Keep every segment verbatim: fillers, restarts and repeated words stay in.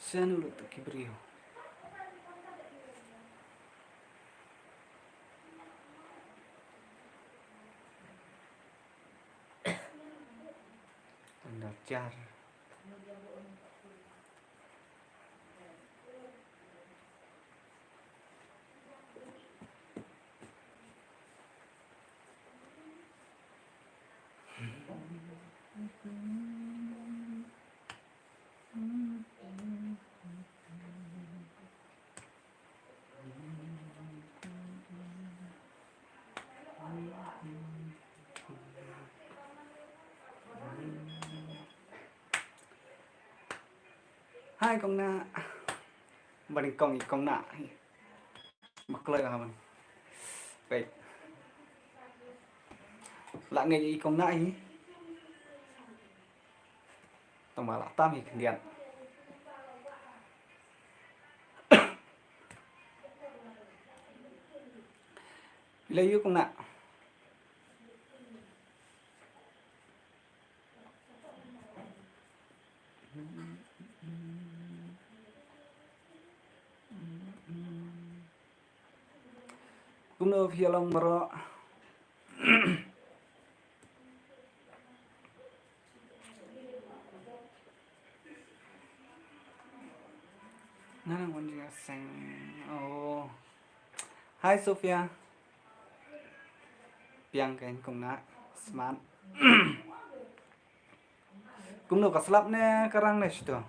Shano lut ki briew. Anda jar. Hai kong na. Ba ding kong i kong na. Ma kloi ha man. Peit. La ngi i kong na hi. Tang ba la tam hi khyndiat. Phi la ïoh kong na. Kumno phi ïa long baroh. Nga nang wan jingïaseng. Oh. Hi Sophia. Biang kein kong na. Smart. Kumno, ka slap ne ka rang ne shito?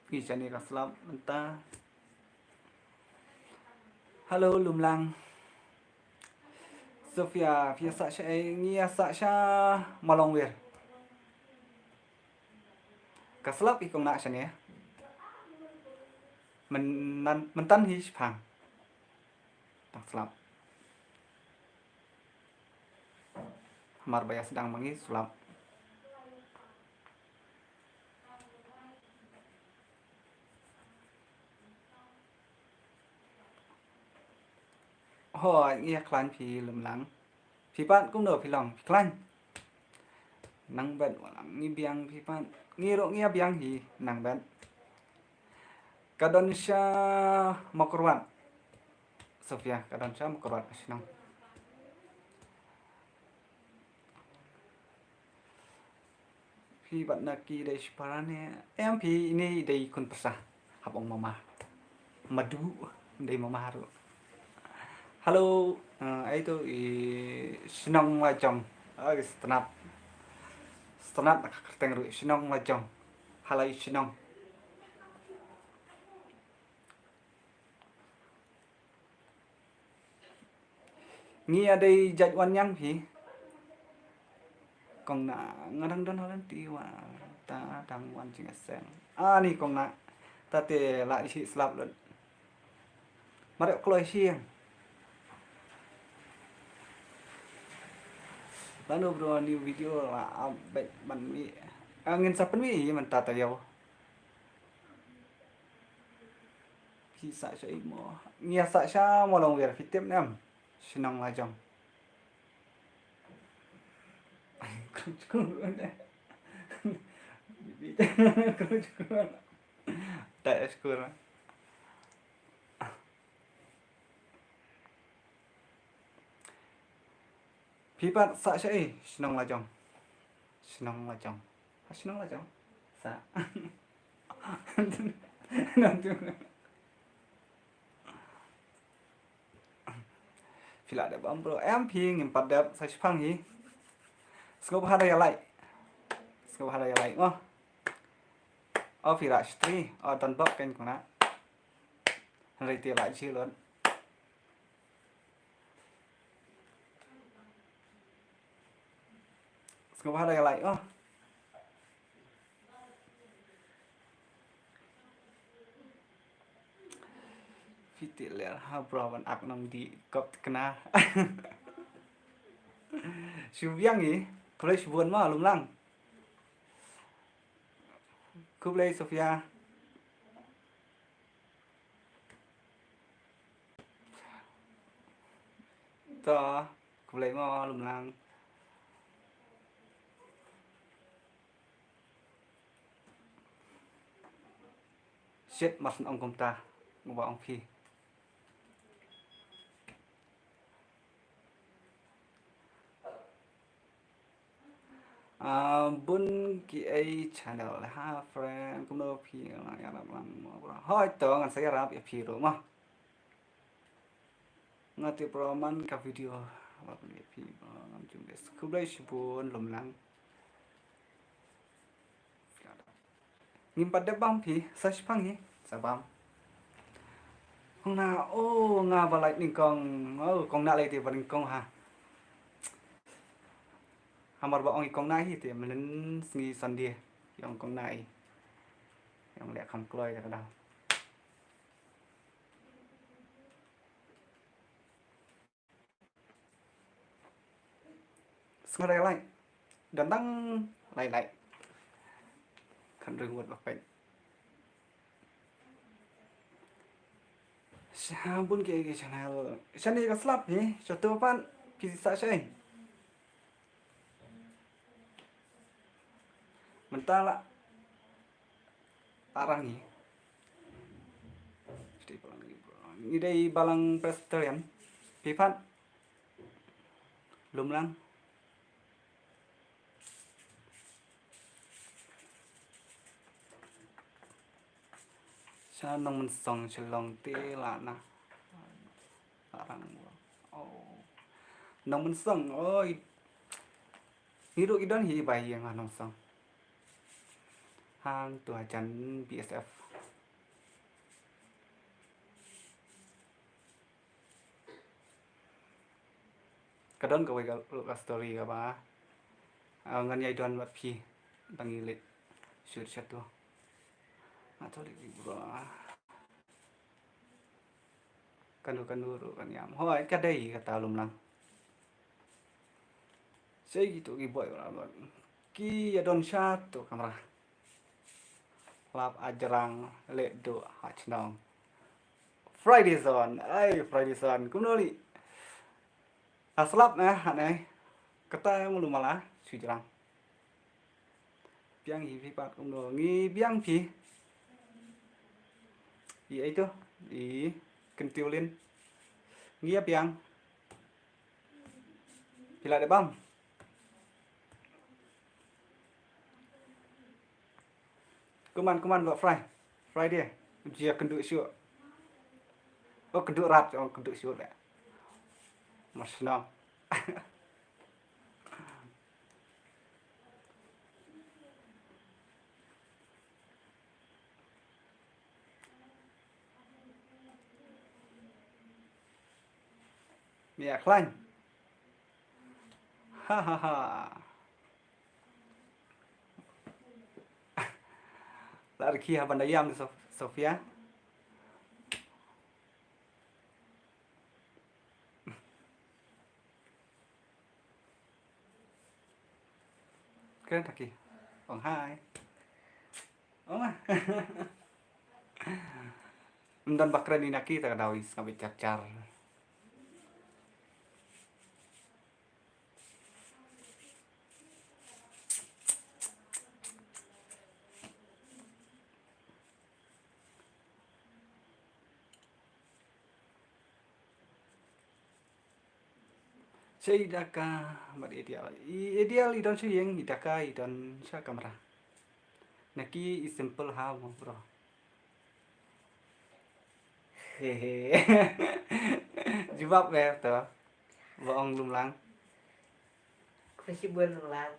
Phi shane ka slap mynta. Hello Lumlang. Sophia, phi ïa sah sha, eh, ngi ïa sah sha Malongwir. Ka slap i kong na shane. Mynnan, myntan hi shipang. Tang slap. Hamar ba ïa sdang ma ngi slap. Hooid, ngi ïa khlaiñ phi Lumlang. Phi pat kumno phi long, phi khlaiñ? Nang bet, wat la ngi biang phi pat. Ngi ruh ngi ïa biang hi, nang bet. Ka don sha Mawkyrwat. Sophia, ka don sha Mawkyrwat ka shnong. Phi bad na ki dei shipara ne? Em phi, ine i dei khun pyrsa. Hap ong mama. Madu, dei mama ruh. Hello, eh, ai tu i shnong Lajong. Ai, sngewtynnat. Sngewtynnat na ka kyrteng ruh, shnong Lajong. Halai shnong. Ngi ïa dei jait wan ñiang phi. Kong na nga dang don Holland ti wa ta dang wan jingïaseng. Ani kong na ta te la isi slap lut. Mare kloi siang. Lano bro new video la update ban mi. Angin sa pynmi man ta ta yo. Phi sah sha i mo. Ngi ïa sah sha Mawlongwir, phi tip ne em? Shnong Lajong. Ai, kru chku ne. Bibi. Kru chku. Ta skur. Phi pat sah sha i, shnong Lajong. Shnong Lajong. Ha shnong Lajong. Sah. Phi lah dep bam bro. Em phi ngim pat dep sa shipang hi. Sngewbha da ïa like. Sngewbha da ïa like. Oh. Oh phi lah shtri. Oh don bok kein kong na. Hynrei te lah jilon. Sngewbha da ïa like oh. Phi te ler ha bro ban ak nong di kop kna. Shu biang i, khublei shibun ma Lumlang. Khublei Sophia. To, khublei mo Lumlang. Shit, mas ong kumta. Nguba ong phi. Ah, bun ki ei channel ha friend, kumno phi nga ïarap lang mo bro. Hoi to ngan sa ïarap ïa phi ruh mo. Nga tip bro man ka video ba phi bro ngam jum bes. Khublei shibun Lumlang. Ngim pat dep bam phi, sa shipang hi, sa bam. Kong na, oh, nga ba lai nyngkong, oh, kong na lai te ba nyngkong ha. Hamar ba ong i kong na hi te, mynnin sngi Sunday, i ong kong na i. I ong leh kham kloi da ka daw. Sngew dei lai. Don tang lai lai. Kan ring wot bak peit. Sha bun ki, ki channel. Sha ni ka slap ni, sha tu pan, ki sa shai. Mynta la arang ngi. Ngi dei Balang Presbyterian. Phi pat Lumlang. Sha Nongmynsong Shillong te la na. Arang. Oh. Nongmynsong. Oh. Ngi ruh ki don hi ba ïeng ha Nongmynsong. Hang tu hajan B S F. Ka don kawei ka, ka story kaba, ah, ngan ïai don bad phi tang ïa leit shoot shatu. Nga to leit bro. Kano kano ruh kan ïam. Hoi ka dei kata Lumlang. Sei ki tu ki boi bro. Ki ïa don shatu kamra. Lap ajrang leh duh ha chnong. Friday zone, ai Friday zone, kumno li. Ha slap na, ha nai. Kata mulu mala, shu jrang. Biang hi phi pat kumno, ngi biang phi. I ai tu, i kyntiw lin. Ngi ïa biang. Phi la dep bam. Kuman, kuman ba Fri-, Friday. Jia kynduh shuh. Oh, kynduh rat, oh, kynduh shuh leh. Mas no. Mia khlaiñ. Ha ha ha. La rkhie ha ban da ïam Sof-, Sofia. Kren taki. Ong hai. Ong ah. Ym don ba kren ïa naki ta ka daw is nga bit char char. Sha i Daka bad i Dial. I, i Dial i don sha ïing, i Daka i don sha kamra. Naki i simple ha mo bro. Hehe. Jubab be to. Ba ong Lumlang. Khushi bun Lumlang.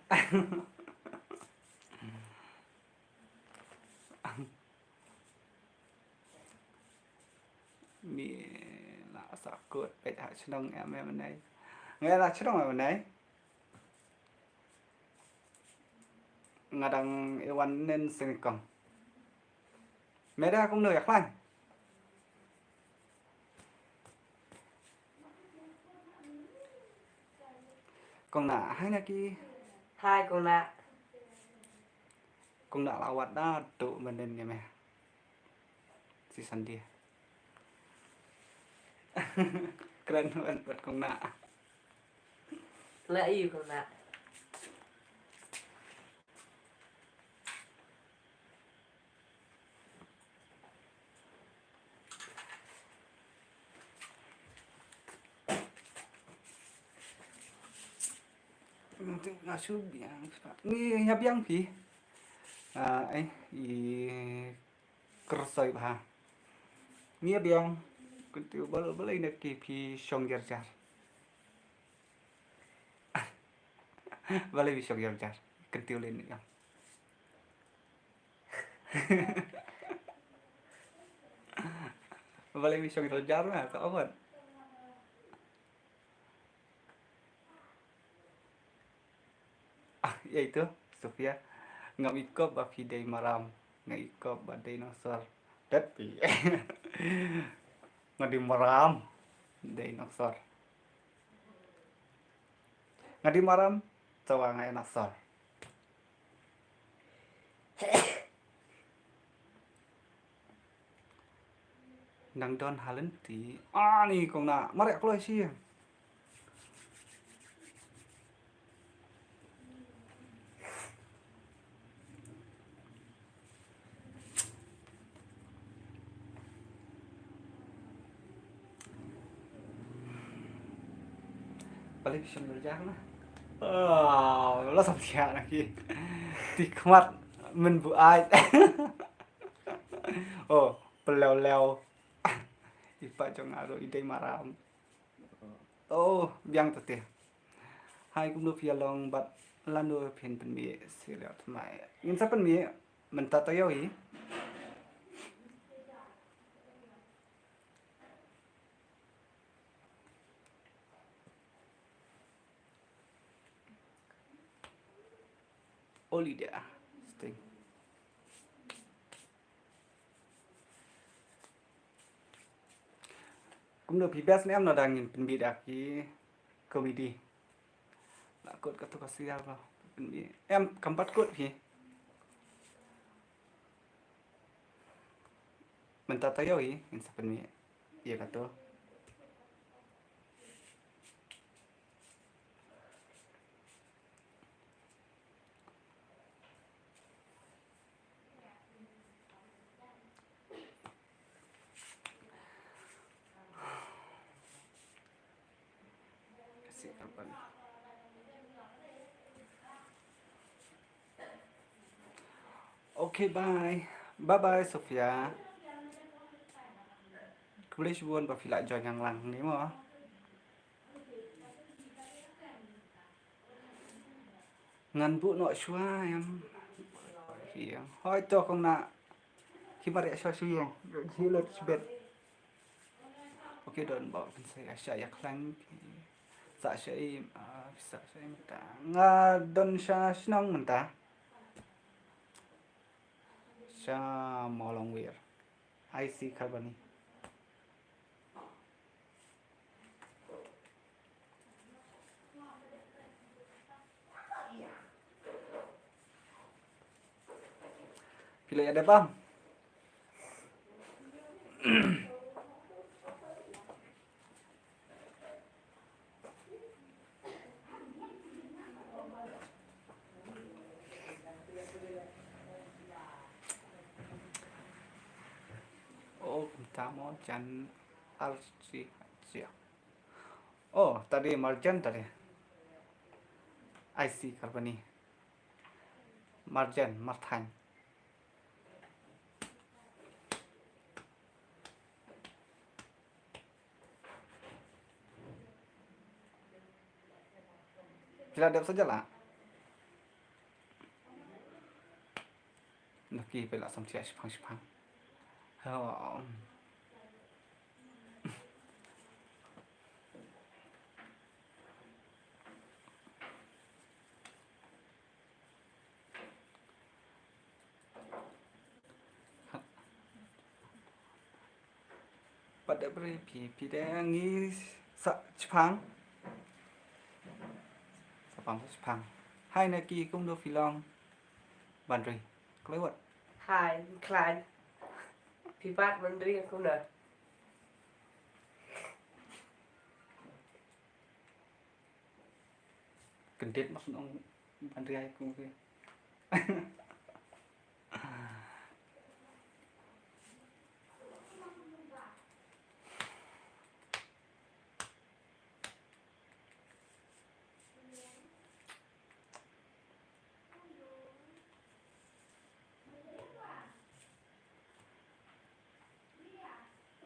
Ni la sa kut peit ha chnong em em nei. Ngai la chnong em nei. Nga dang i wan nen sengkong. Me da kumno ïa khlaiñ. Kong Na, hai na ki. Hai Kong Na. Kong Na la wat da tu menen ïa me. Si Sandi. Kren wan bad Kong Na. Pla i kong na. Nga shu biang. Ngi ïa biang phi. Ah, eh, i Kyrsoi bha. Ngi ïa biang. Kyntiew balei, balei na ki phi shong jar jar. Balei phi shong jar jar. Kyntiew lei ni ïa. Balei phi shong jar jar na, ka awan. Ah, ïa itu, Sofia. Ngam ikop ba phi dei maram. Nga ikop ba dei nongsor. Dat phi. Nga dei maram. Dei nongsor. Nga dei maram. Tawa nga ïa nongsor. Nang don ha lynti. Ani kong na mareh kloi shi. Balei phi shong jar jar na. Oh, la sam sia na ki. Ti khmat men bu ai. Oh, peleu leu. I pa jong nga ruh i dei maram. Oh, biang te te. Hai kumno phi ïa long bad lano phin pynmih serial thymmai. Ngin sa pynmih mynta taïew hi. Oli dia. Sting. Kumno phi best ne em, na dang ngin pynbit da ki comedy. La kut katu ka serial ba pynbit. Em kam pat kut phi. Mynta taïew hi ngin sa pynbit. Ïa katu. Okay, bye. Bye bye, Sofia. Khublei shibun ba phi la join lang lang ni mo. Ngan buh noh shuwa em. Hoi to kong na. Ki mar ïa shuwa shuwa em. Hi lot shibet. Okay, don ba phin sa ïa sha ïa khlaiñ. Sa sha i, ah, sa sha i mynta. Nga don sha shnong mynta. Sha Mawlong wir. I C Kharbani. Phi la ïa dep bam? Oh, kumta mo jan arsi hacia. Oh, tadi marjan tadi. I C Kharbani. Marjan, marthain. Phi la dep sa jala. Naki phi la sam sia shipang shipang. Oh. Pat da bri phi, phi da ngi sa chipang. Sa pang sa chipang. Hai na ki kumno phi long. Ban ri. Kloi wat. Hai, kloi. Phi pat ban ri kumno. Kyndit mas nong ban riai kum ki.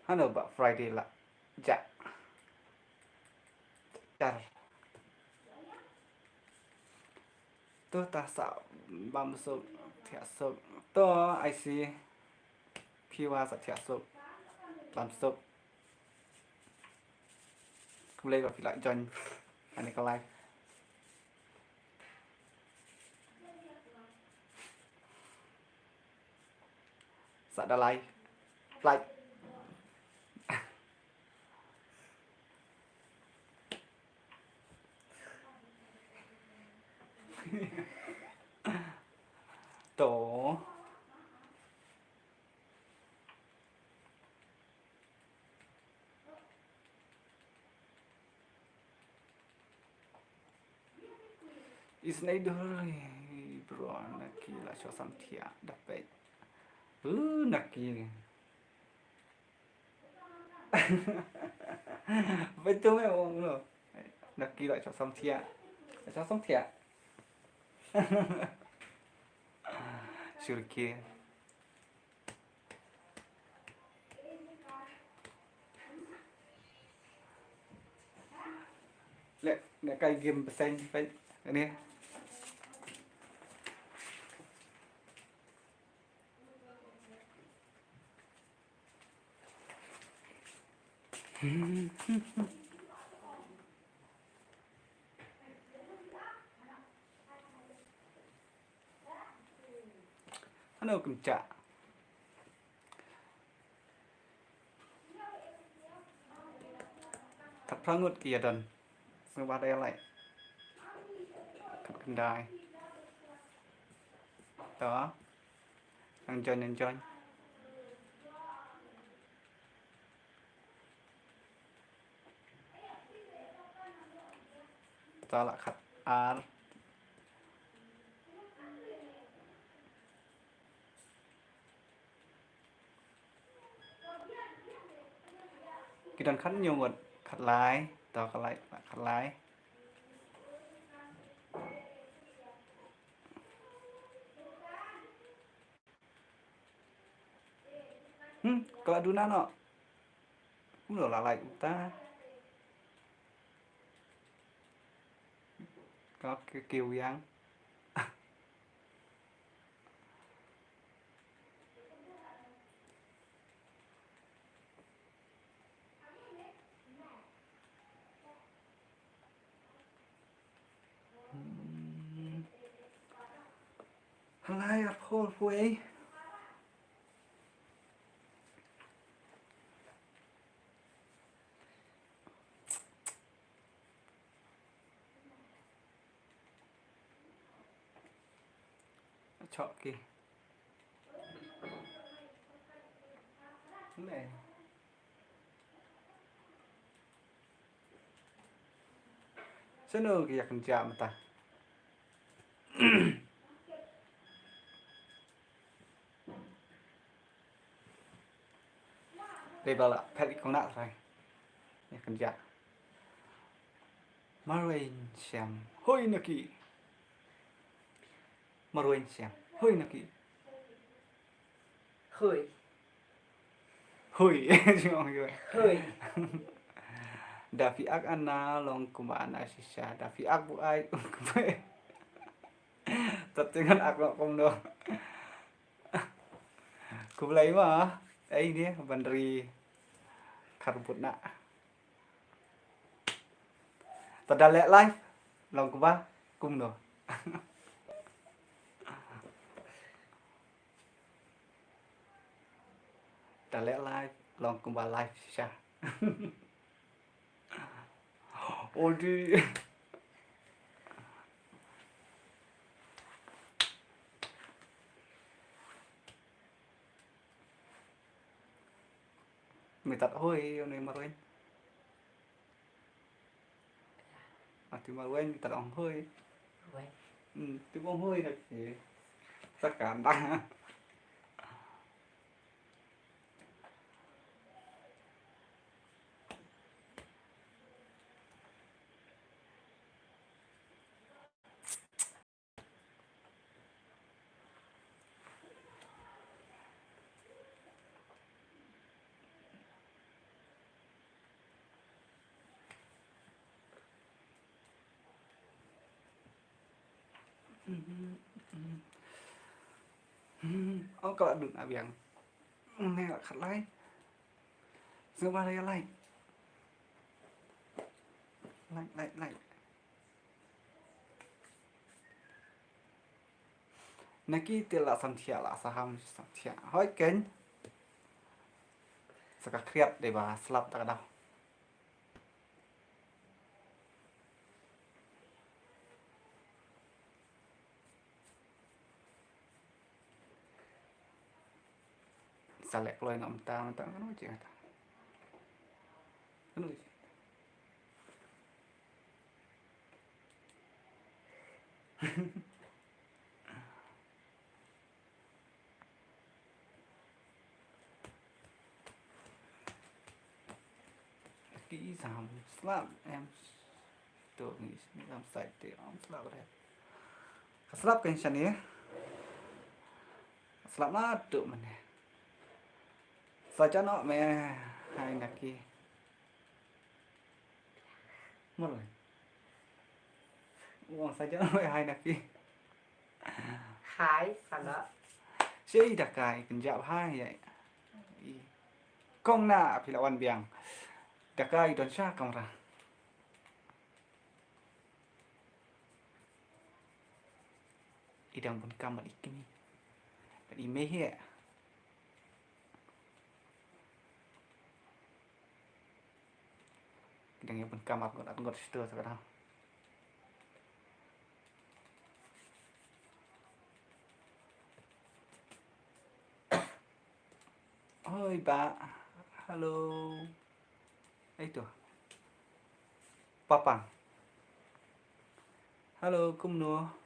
Hano ba Friday la ja. Jar. To ta sa bam suk thiah suk. To I see. Phi wa sa thiah suk. Bam suk. Khublei ba phi la join. Ani ka live. Sa da lai. Like. To. Isnei dur bro, na ki la sho sam thiah da peit. Uh, na ki. Betul eh, oh, no. Na ki la sho sam thiah. La sho sam thiah. Sure ki. Leh, leh kai game bseiñ, kai, ni. Hano kynja. Khat phra ngut ki ïa don. Sngewbha dei lai. Khat khyndai. To. Nang join, nang join. Sa la khat ar. Ki don khat hynñiew ngut, khat lai, to khat lai, khat lai. Hmm, ka la duna noh. Kumno la lai uta. Ka ke ke wiang. Hmm. Halai arphew phew. Chok ki. Ne. Sano ki ïa kynja mynta. Dei ba la phet i kong na trai. Ïa kynja. Marwei Siam. Hoi na ki. Marwei Siam. Hoi na ki. Hoi. Hoi. Jong hoi. Hoi. Da phi ak ana long kumba ana shisha. Da phi ak bu ai kumba. Tat tingan ak long kumno. Khublei ma. Ai ni bandari kharbut na. Te da leh live long kumba kumno. Da leh live long kumba live shisha. Odi. Mitat hoi, ïa ni Marwei. Ah, ti mar wen ta ong hoi. Wen. Hmm, ti ong hoi na ki. Sakan da. Ong ka la dun abiang. Ne la khat lai. Sngewbha lai lai. Lai lai lai. Na ki te la samthiah la saham samthiah. Hoi ken. Sa ka khriat dei ba slap ta ka daw. Sa leh kloi na mynta mynta kano jingata. Kano jingata. Ki sam slap em. Tu ngi sam sai te om slap re. Ka slap kan shani. Slap na tu mane. Sa jano me hai naki. Mul. Wang sa jano me hai naki. Hai, sana. Sei da kai, Punjab hai ya. I. Kong na phi la wan biang. Da kai don sha kamra. I dang bun kam bad i kmie. Bad i mei hi. I dang ïa bun kam at ngot at ngot shuh sa ka dang. Hoi ba. Hello. Ai tu. Papang. Hello, kumno?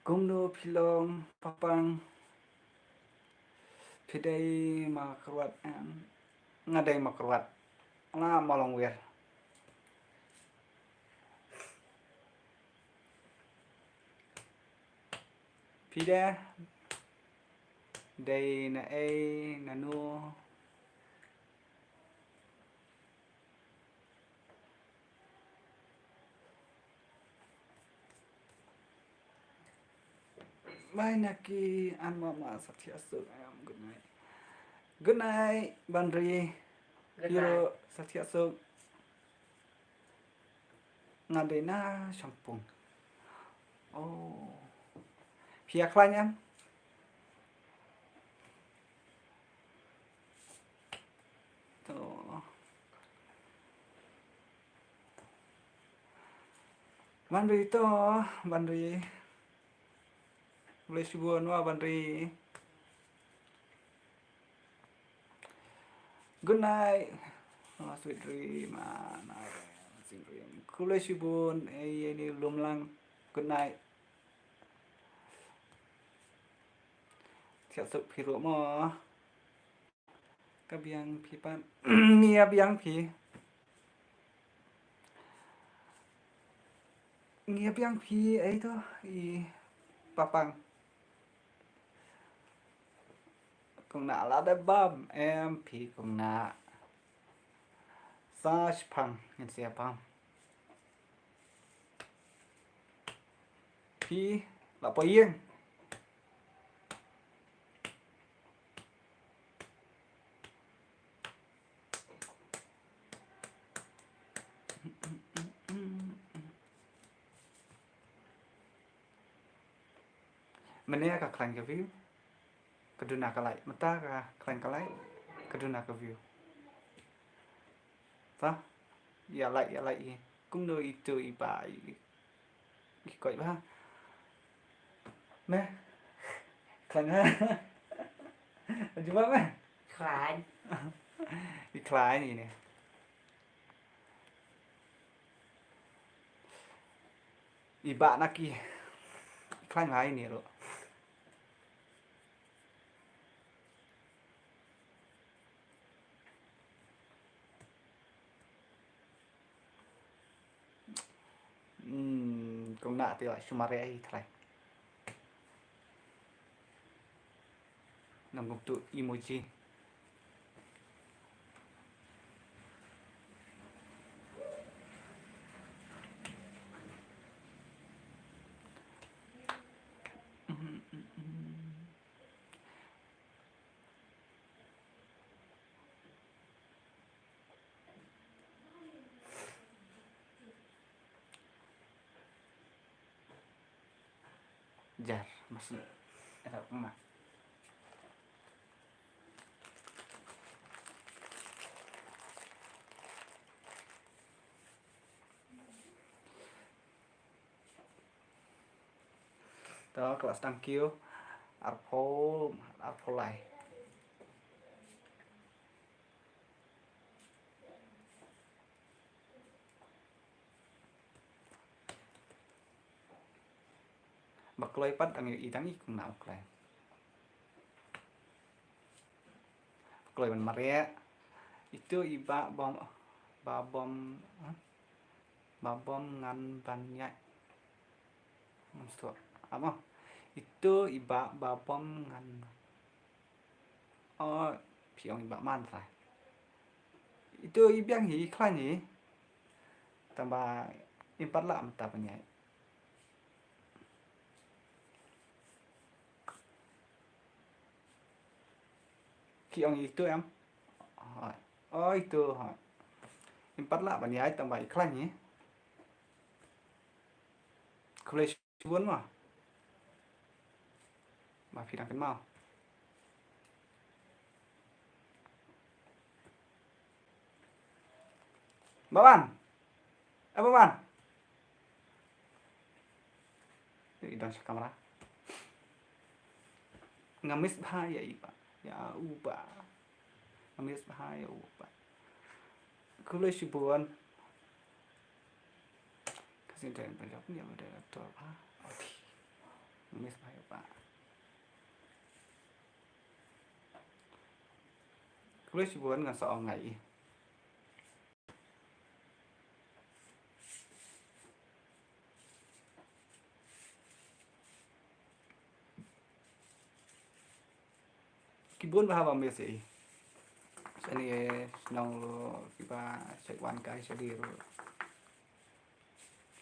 Kumno phi long Papang? Phi dei ma kyrwat em? Nga dei ma kyrwat. Nga ma long wir. Phi dei, dei na ei na nu. Mai naki an mama sathiah suk ayam good night. Good night, Banri. Good night. Hero sathiah suk. Nga dei na Shangpung. Oh. Phi ïa khlaiñ em? To. Banri to, Banri. Khublei shibun wa Banri. Good night. Oh, sweet dream. Ah, night. Sweet dream. Khublei shibun. Eh, ini lum lang. Good night. Siap suk phi ruh mo. Ka biang phi pat. Ngi ïa biang phi. Ngi ïa biang phi ei to i Papang. Kong na la da bam em phi kong na. Sa shipang ngin sia bam. Phi la poi ïeng. Mynne ka khlaiñ ka view. Ka duna ka like. Mynta ka khlaiñ ka like. Ka duna ka view. Ta? Ïa like, ïa like hi. Kumno ito i ba i, i koit ba. Me. Khlaiñ ha. Jubab me. Khlaiñ. I khlaiñ ine. I ba na ki. I khlaiñ ba ine ruh. Hmm, kong na ti wa shumare ai trai. Nang gum tu emoji. Jar, masih ada ma. To, klas tang kiew. Arphew, arphew lai. Ba kloi pat dang ïohi dang i kong na u kloi. Kloi ban mareh. Ito i ba bom, ba bom, ha? Ba bom ngan ban ïaid. Ngam sngewthuh. Amo. Ito i ba, ba bom ngan. Oh, phi ong i ba man trai. Ito i biang hi, i khlaiñ hi. Tang ba im pat lah mynta ban ïaid. Ki ong ito em. Hooid. Oh, ito, hooid. Im pat lah ban ïaid tang ba i khlaiñ hi. Khublei shibun ma. Ba phi dang kynmaw. Baban. Eh, Baban. Ïa i don sha kamra. Nga miss bha ïa i ba. Ïa u ba. Nga miss bha ïa u ba. Khublei shibun. Ka sien tren ba jop ïa ba director ba. Oti. Nga miss bha ïa u ba. Khublei shibun, ngan sa ong ngai i. Ki bun bha ba miss ïa i. Shane shnong ruh kiba shait wan kai shadien ruh.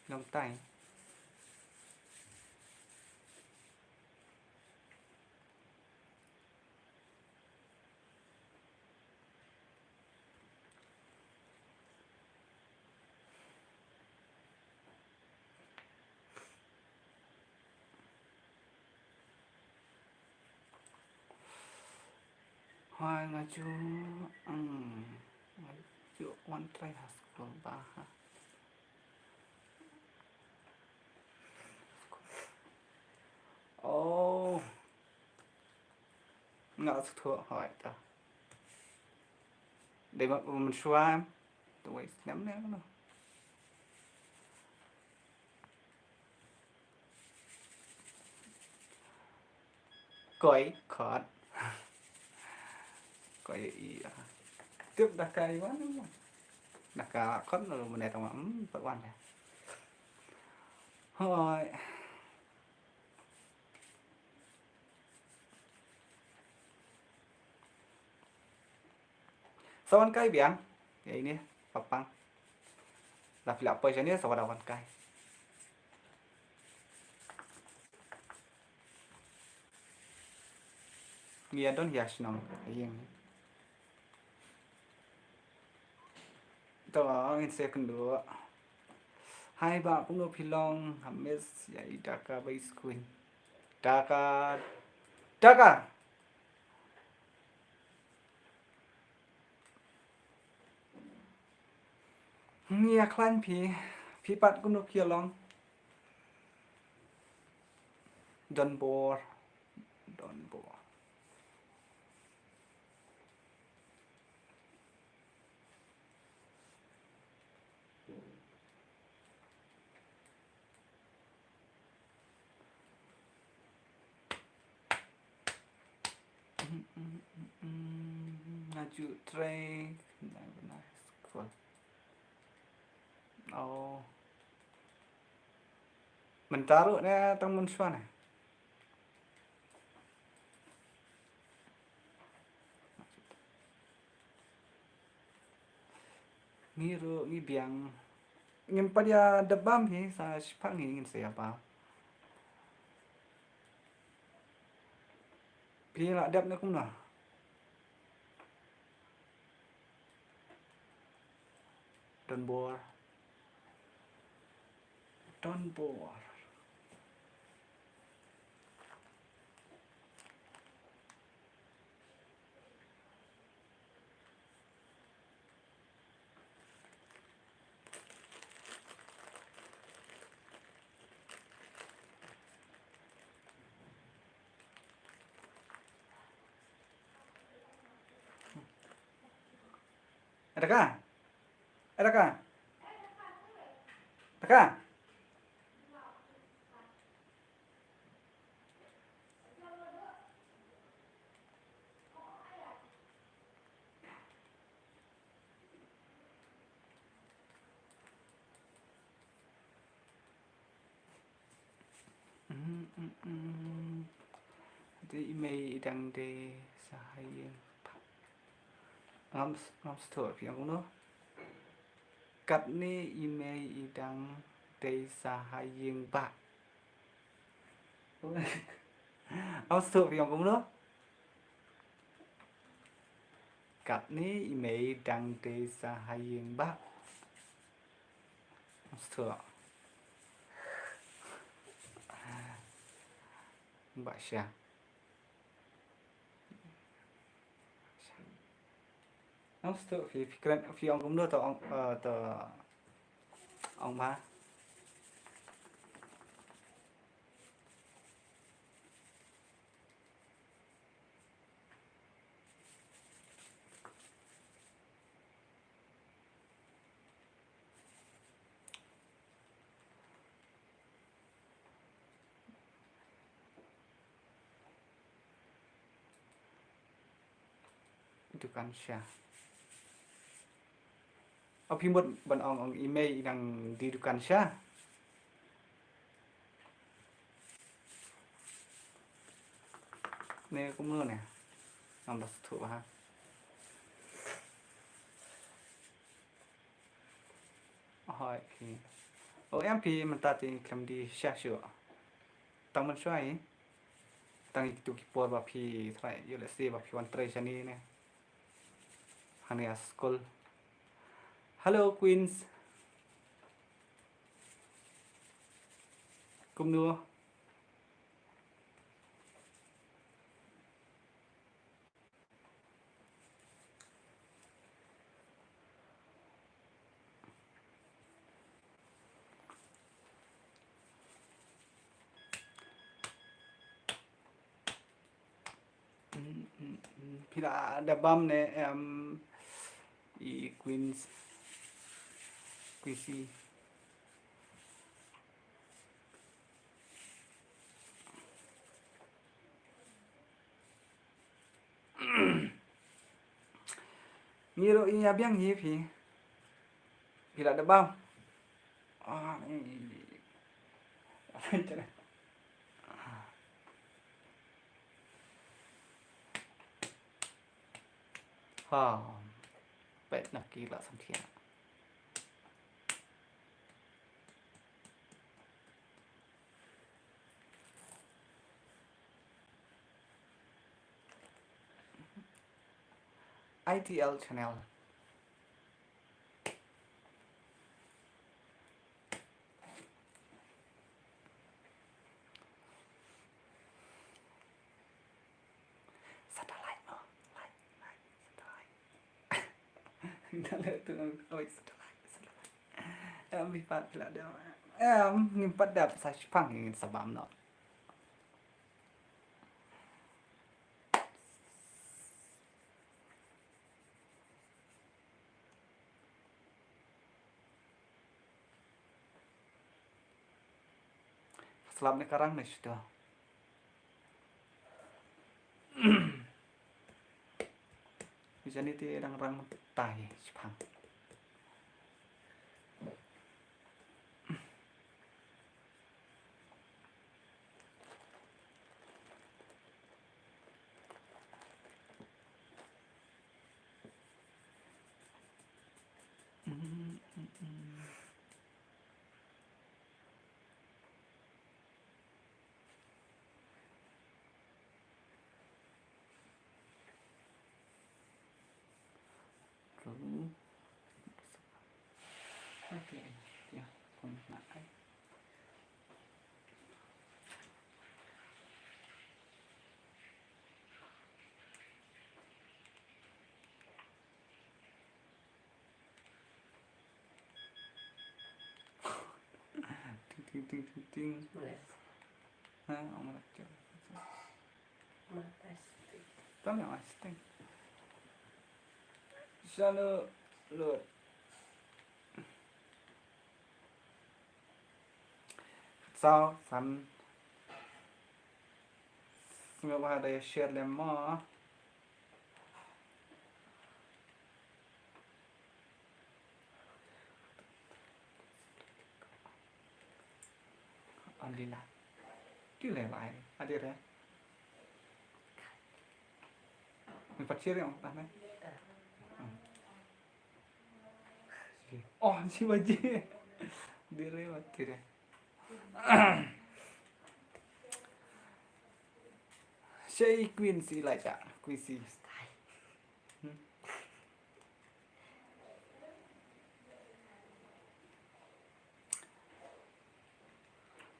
Long time. Hooid, nga ju, mm, nga ju wan trai ha skul ba ha. Oh. Nga la sngewthuh, hooid ta. Dei ma, mynshuwa em. Te wei snem ne no. Koi khot. Koi i, ah. Tip da kai wan. Da ka khot no mane tang ma, hmm, pat wan ya. Hoi. Sa wan kai biang. Ïa ine, papang. La phi la poi shane, sa wan da wan kai. Ngi ïa don ïa shnong, ïing. To ngin sa kynduh. Hai ba, kumno phi long, nga miss ïa i Dhaka ba i skul. Dhaka, Dhaka. Ngi ïa khlaiñ phi. Phi pat kumno ki long? Don bor. Don bor. Nga ju try. Nice. Cool. Oh. Mynta ruh ne tang mynshuwa ne. Ngi ruh ngi biang. Ngim pat ïa dep bam hi, sa shiphang ngi ngin sa ïa bam. Phi la dep ne kumno? Don bor. Don bor. Ada ka? Ada ka? Ada ka? Mm, mm, mm. Dei i mei i dang dei sa ha ïing. Ngam s-, ngam sngewthuh phi ong kumno. Katne i mei i dang dei sa ha ïing bah. Ngam sngewthuh phi ong kumno. Katne i mei dang dei sa ha ïing bah. Ngam sngewthuh. Bah sha. Ngam sngewthuh phi, phi kren, phi ong kumno to ong, eh, to ong ma. Dukan sha. Ap hi mut ban ong ong i mei i dang dei dukan sha. Ne kumno ne. Ngam da sngewthuh ha. Hoi phi. O em phi mynta te khlem dei sha shuh. Tang mynshuwa hi. Tang ïa kitu ki por ba phi trai ïa lehse ba phi wan trei shane ne. Hangne ha skul. Hello Queens. Kumno? Phi la da bam ne em i Queens Quincy. Ngi ruh ïa biang hi phi. Phi la da bam. Ah, ni. Ha. Peit na ki la samthiah. I T L channel. Satellite, oh, light, light, satellite. Dah lah tu, oh, satellite, satellite. Em, phi pat phi la dep. Em, ngim pat dep, sa shipang ngin sa bam noh. Slap ne ka rang ne shuh. Jani te dang rang tai shipang. Ting, ting, ting, ting, ting. Boleh. Ha, ong lah, cik. Boleh, plastik. Tang yang plastik. Shalom, Lord. Saw, san. Sngewbha da share lem mo. Alila. Ki le lai. Adi re. Ni pachir yang tah ne. Oh, si baji. Dire mati re. Shei Queen si lai cha, Queen si. Hmm.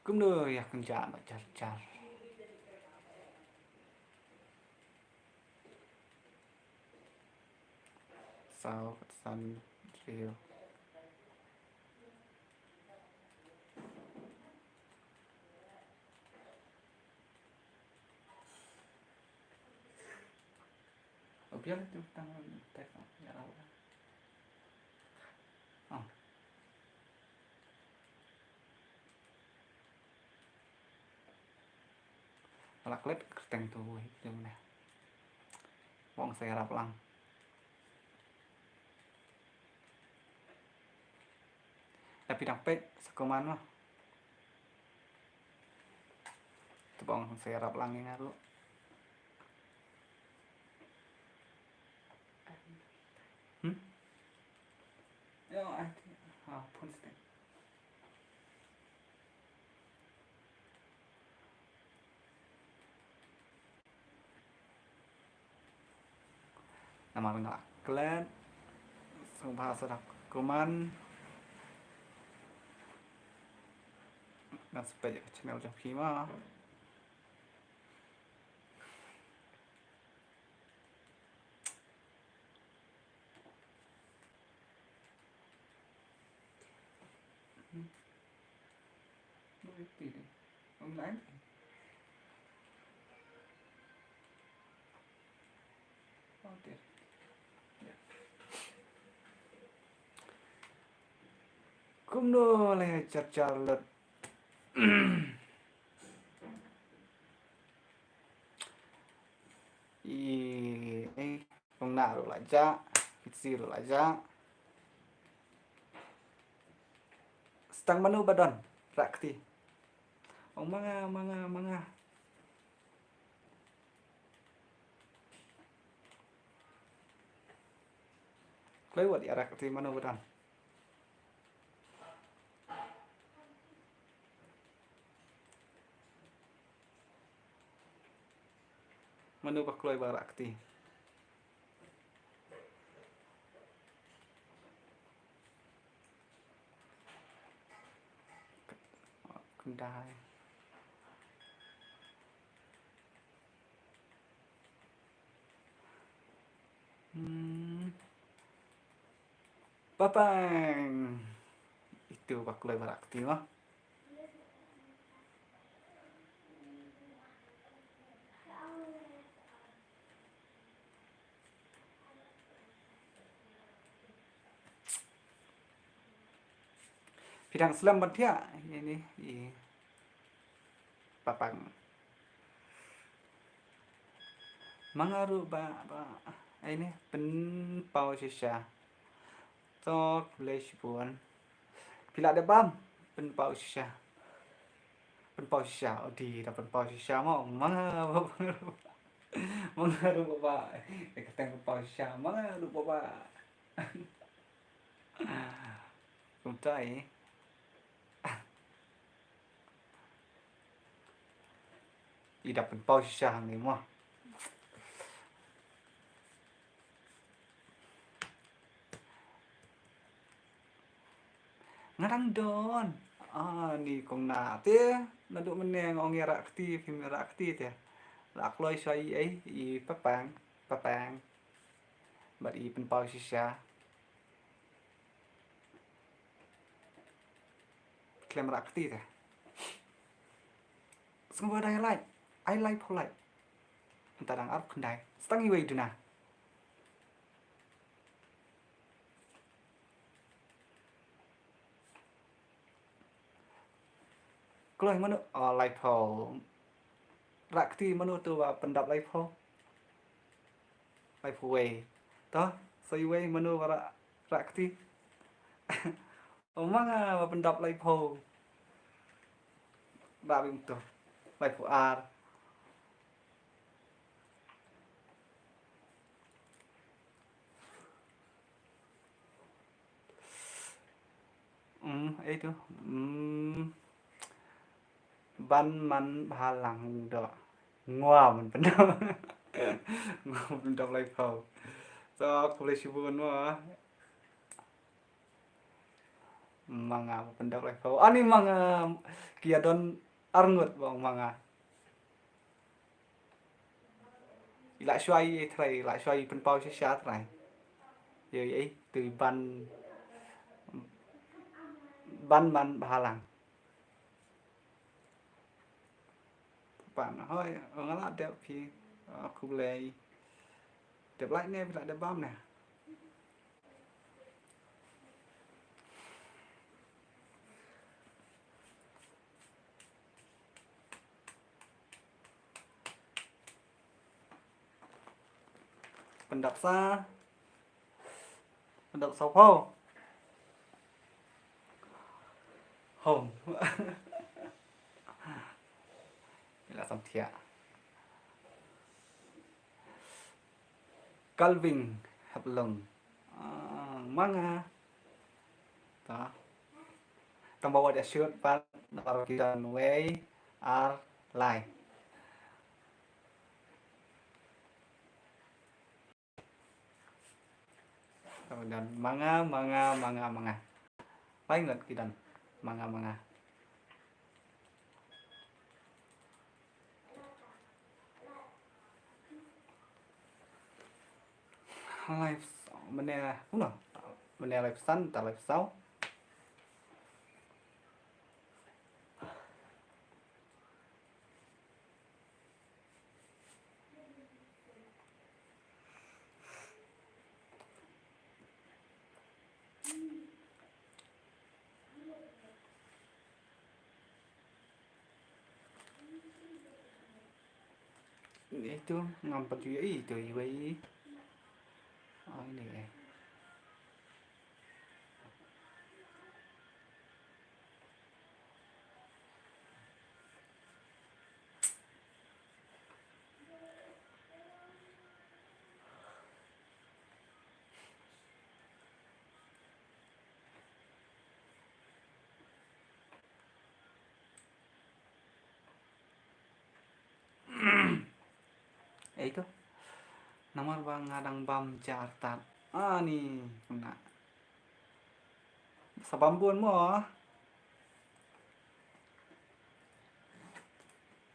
Kumno ïa kynja ma jar jar. Saw, san, hynriew. Biar tu tang tek ya lah. Ah. Ala klet kyrteng tu wei jong ne. Bong sa ïarap lang. Tapi dang peit sa kuman mah. Tu bong sa ïarap lang ïa nga ruh. Hmm? Yo, ai, ha, phone sting. Namar nga la klet. Sngewbha sa dap kuman. Ngan sa peit ïa ka channel jong phi ma. Kumno leh jar jar lut. I, eh, ong na ruh la jah, kitsi ruh la jah. Stang mano ba don, rah kti. Ong ma nga, ma nga, ma nga. Kloi wat ïa rah kti mano ba don. Mano ba kloi ba rah kti. Khyndai. Hmm. Papang. I Te ba kloi ba rah kti mo. Phi dang slem ban thiah ïa ine i Papang. Ma nga ruh ba, ba, ai ne, pynpaw shisha. To, khublei shibun. Phi lah dep bam, pynpaw shisha. Pynpaw shisha, oh di, da pynpaw shisha mo, ma nga, ma nga ruh ba, eh, ka teng pynpaw shisha, ma nga ruh ba. Kumta eh. I da pynpaw shisha hangne mo. Nga dang don. Ah, ni kong na te. Naduh mynne nga ong ïa rah kti, phim rah kti te. La kloi shuwa i ei, i Papang, Papang. Bad i pynpaw shisha. Khlem rah kti te. Sngewbha dei lai. Ai laiphew lai. Mynta dang arphew khyndai. Sa tang iwei duna. Kloi mano, oh, laiphew. Rah kti mano to ba pyndap laiphew. Laiphew wei. To, sa iwei mano ba rah, rah kti. Oh, ma nga ba pyndap laiphew. Ba bim to. Laiphew ar. Hmm, ei to. Hmm. Ban man bhalang do. Ngwa man pyndap. Ngwa man pyndap laiphew. To, khublei shibun mo. Ma nga pyndap laiphew. Ani ma nga ki ïa don arngut ba ong ma nga. I la shuwa i trai, i la shuwa i pynpaw shisha trai. Ïa, ïa, i tu ban, ban man bhalang. Pan hoi, nga la dep phi, ah, khublei. Dep like ne, phi la dep bam ne. Pyndap sa. Pyndap sawphew. Home. Ila samthiah. Calvin Haplong. Ah, ma nga. Ta. Tang ba wat ïa shoot pat na baroh ki don wei ar lai. Tang ba don ma nga, ma nga, ma nga, ma nga. Lai ngut ki don. Ma nga, ma nga. Live sound, mynne, uno, mynne live sound, ta live sound. Itu ngam pat ju ïohi itu iwei. Oh, ini eh. Ei to. Namar ba nga dang bam jar tat. Ani, kumna. Sa bam bun mo.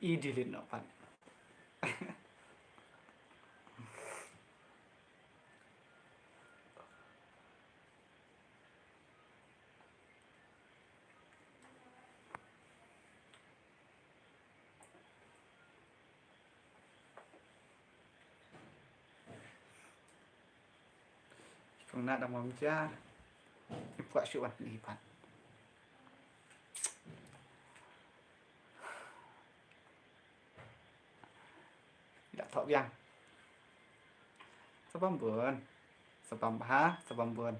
I delete noh pat. Na dang mynjur. Im kwah shuh ban pynlong pat. Ïa thoh biang. Sa bam bun. Sa bam bha, sa bam bun.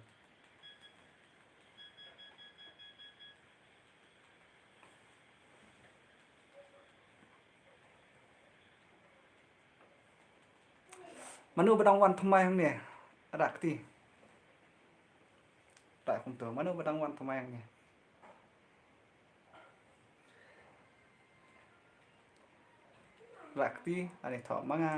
Mano ba dang wan thymmai hangne? Rah kti. Rah kumto, mano ba dang wan thymmai hangne? Rah kti, ani thoh ma nga.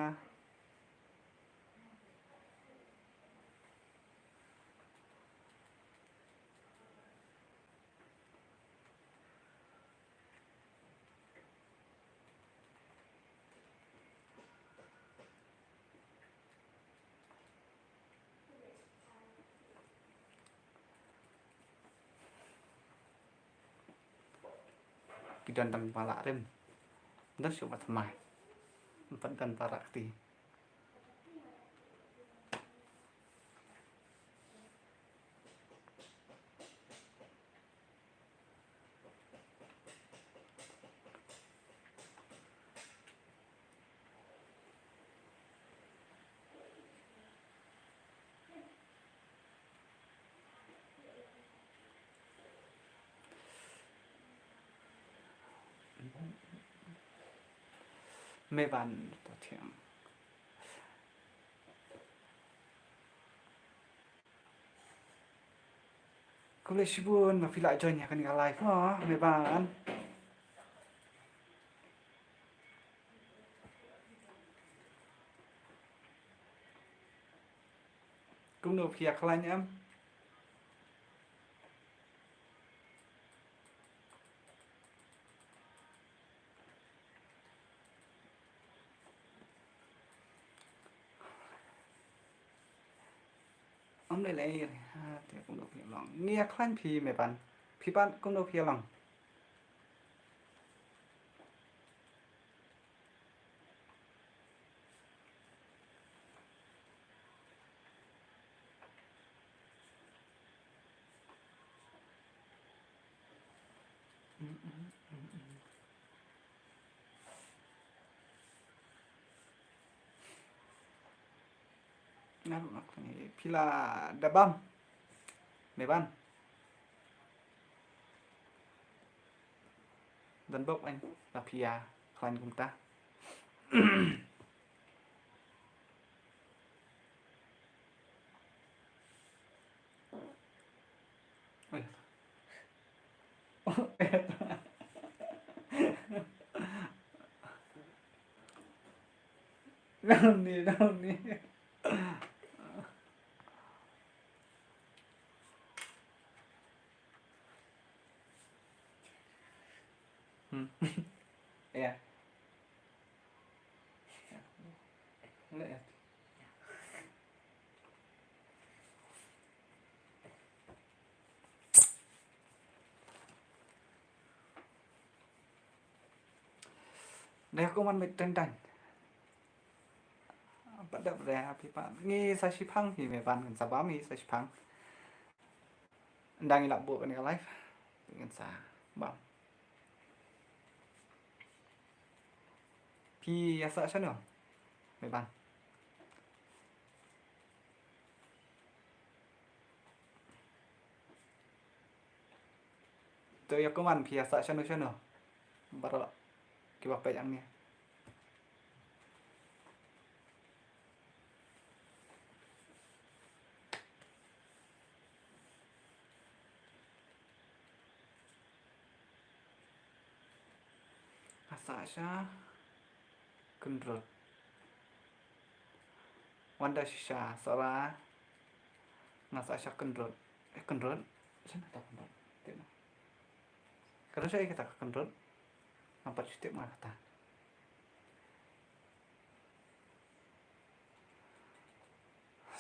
Ki don tang ba lah rim. Don shuh ba thymmai. Em pat don ba rah kti. Me Ban to thiang. Khublei shibun ba phi la join ïa kane ka live mo, Me Ban. Kumno phi ïa khlaiñ em? Ym lei lei, ha, te kumno phi long. Ngi ïa khlaiñ phi Me Ban. Phi Ban kumno phi long. Nga ruh nga khlaiñ, phi la da bam Me Ban. Don bok, aiñ, la phi ïa khlaiñ kumta. Oi. Dang ni, dang ni. Hmm. Ïa. Ïa. Ïa. Dei kumno Me Teng Teng. Pat dep re ha phi pat. Ngi sa shipang hi Me Ban, ngi sa bam ngi sa shipang. Ynda ngi la buh kane ka live, ngi sa bam. Phi ïa sah shano Me Ban? To ïa kumno phi ïa sah shano shano? Baroh kiba peit hangne. Nga sah sha Kynrut. Wanda shisha Sora. Nga sah sha Kynrut. Eh, Kynrut. Shano kata Kynrut? Tip noh. Ka don sha ei kata ka Kynrut? Ngam pat shu tip nga kata.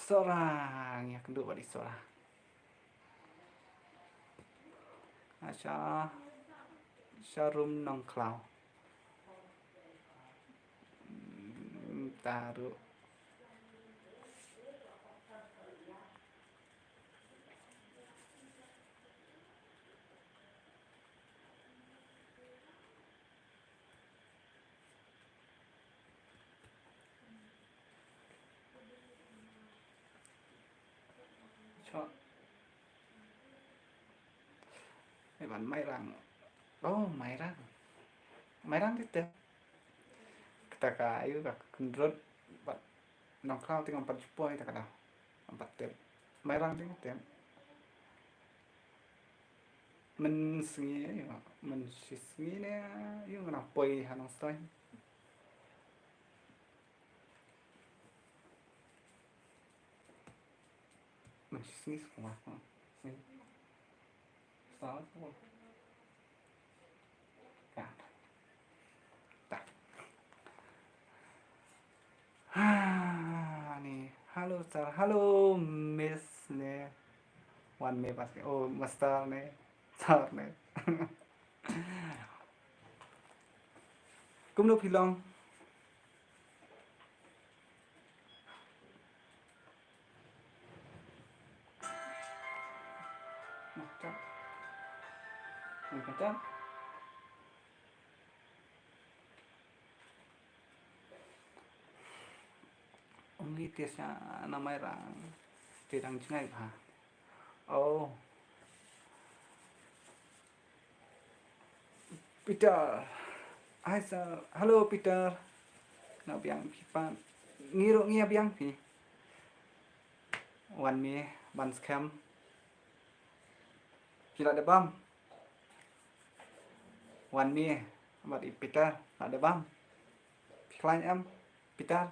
Sora, ngi ïa kynduh bad i Sora. Acha, Sharum Nongkhlaw. Hmm, taruh. Ai ban Mairang. Oh, Mairang. Mairang te te. Kata ka ayu ka kynrut bad Nongkhlaw te ngam pat ju poi ta ka daw. Ngam pat tip. Mairang te te. Mynsngi ayu, mynshisngi ne ayu nga nang poi ha Nongstoiñ. Mynshisngi sngewbha. Sngi. Sawa sngewbha. Ka. Ta. Ha, ni. Hello, sir. Hello, miss ne. Wan me pas. Oh, master ne. Sir ne. Kumno phi long? Master. Master. Ong ite sha na Mairang. Te dang jngai bha. Oh. Peter. Hi, sir. Hello, Peter. Nga biang phi pat. Ngi ruh ngi biang phi. Wan me ban skhem. Phi la dep bam. Wan me bad i Peter la dep bam. Phi khlaiñ em, Peter?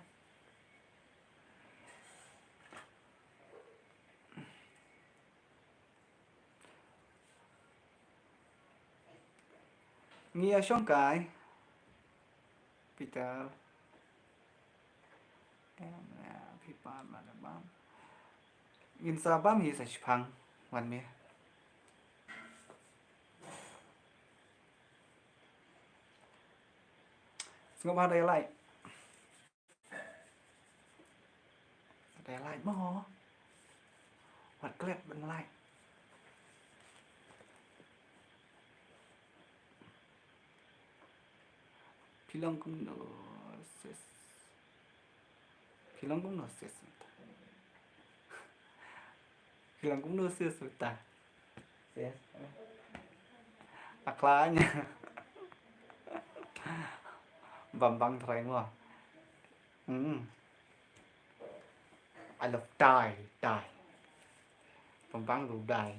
Ngi ïa shong kai. Peter. Em, ïa, phi pat la dep bam. Ngin sa bam hi sa shipang, wan me. Sngewbha dei like. Dei like mo. Wat klet ban like. Phi long kumno sis? Phi long kumno sis? Phi long kumno sis uta? Sis. Akhlaiñ. Bambang trai mo. Hmm. I love Thai, Thai. Pembang rudai.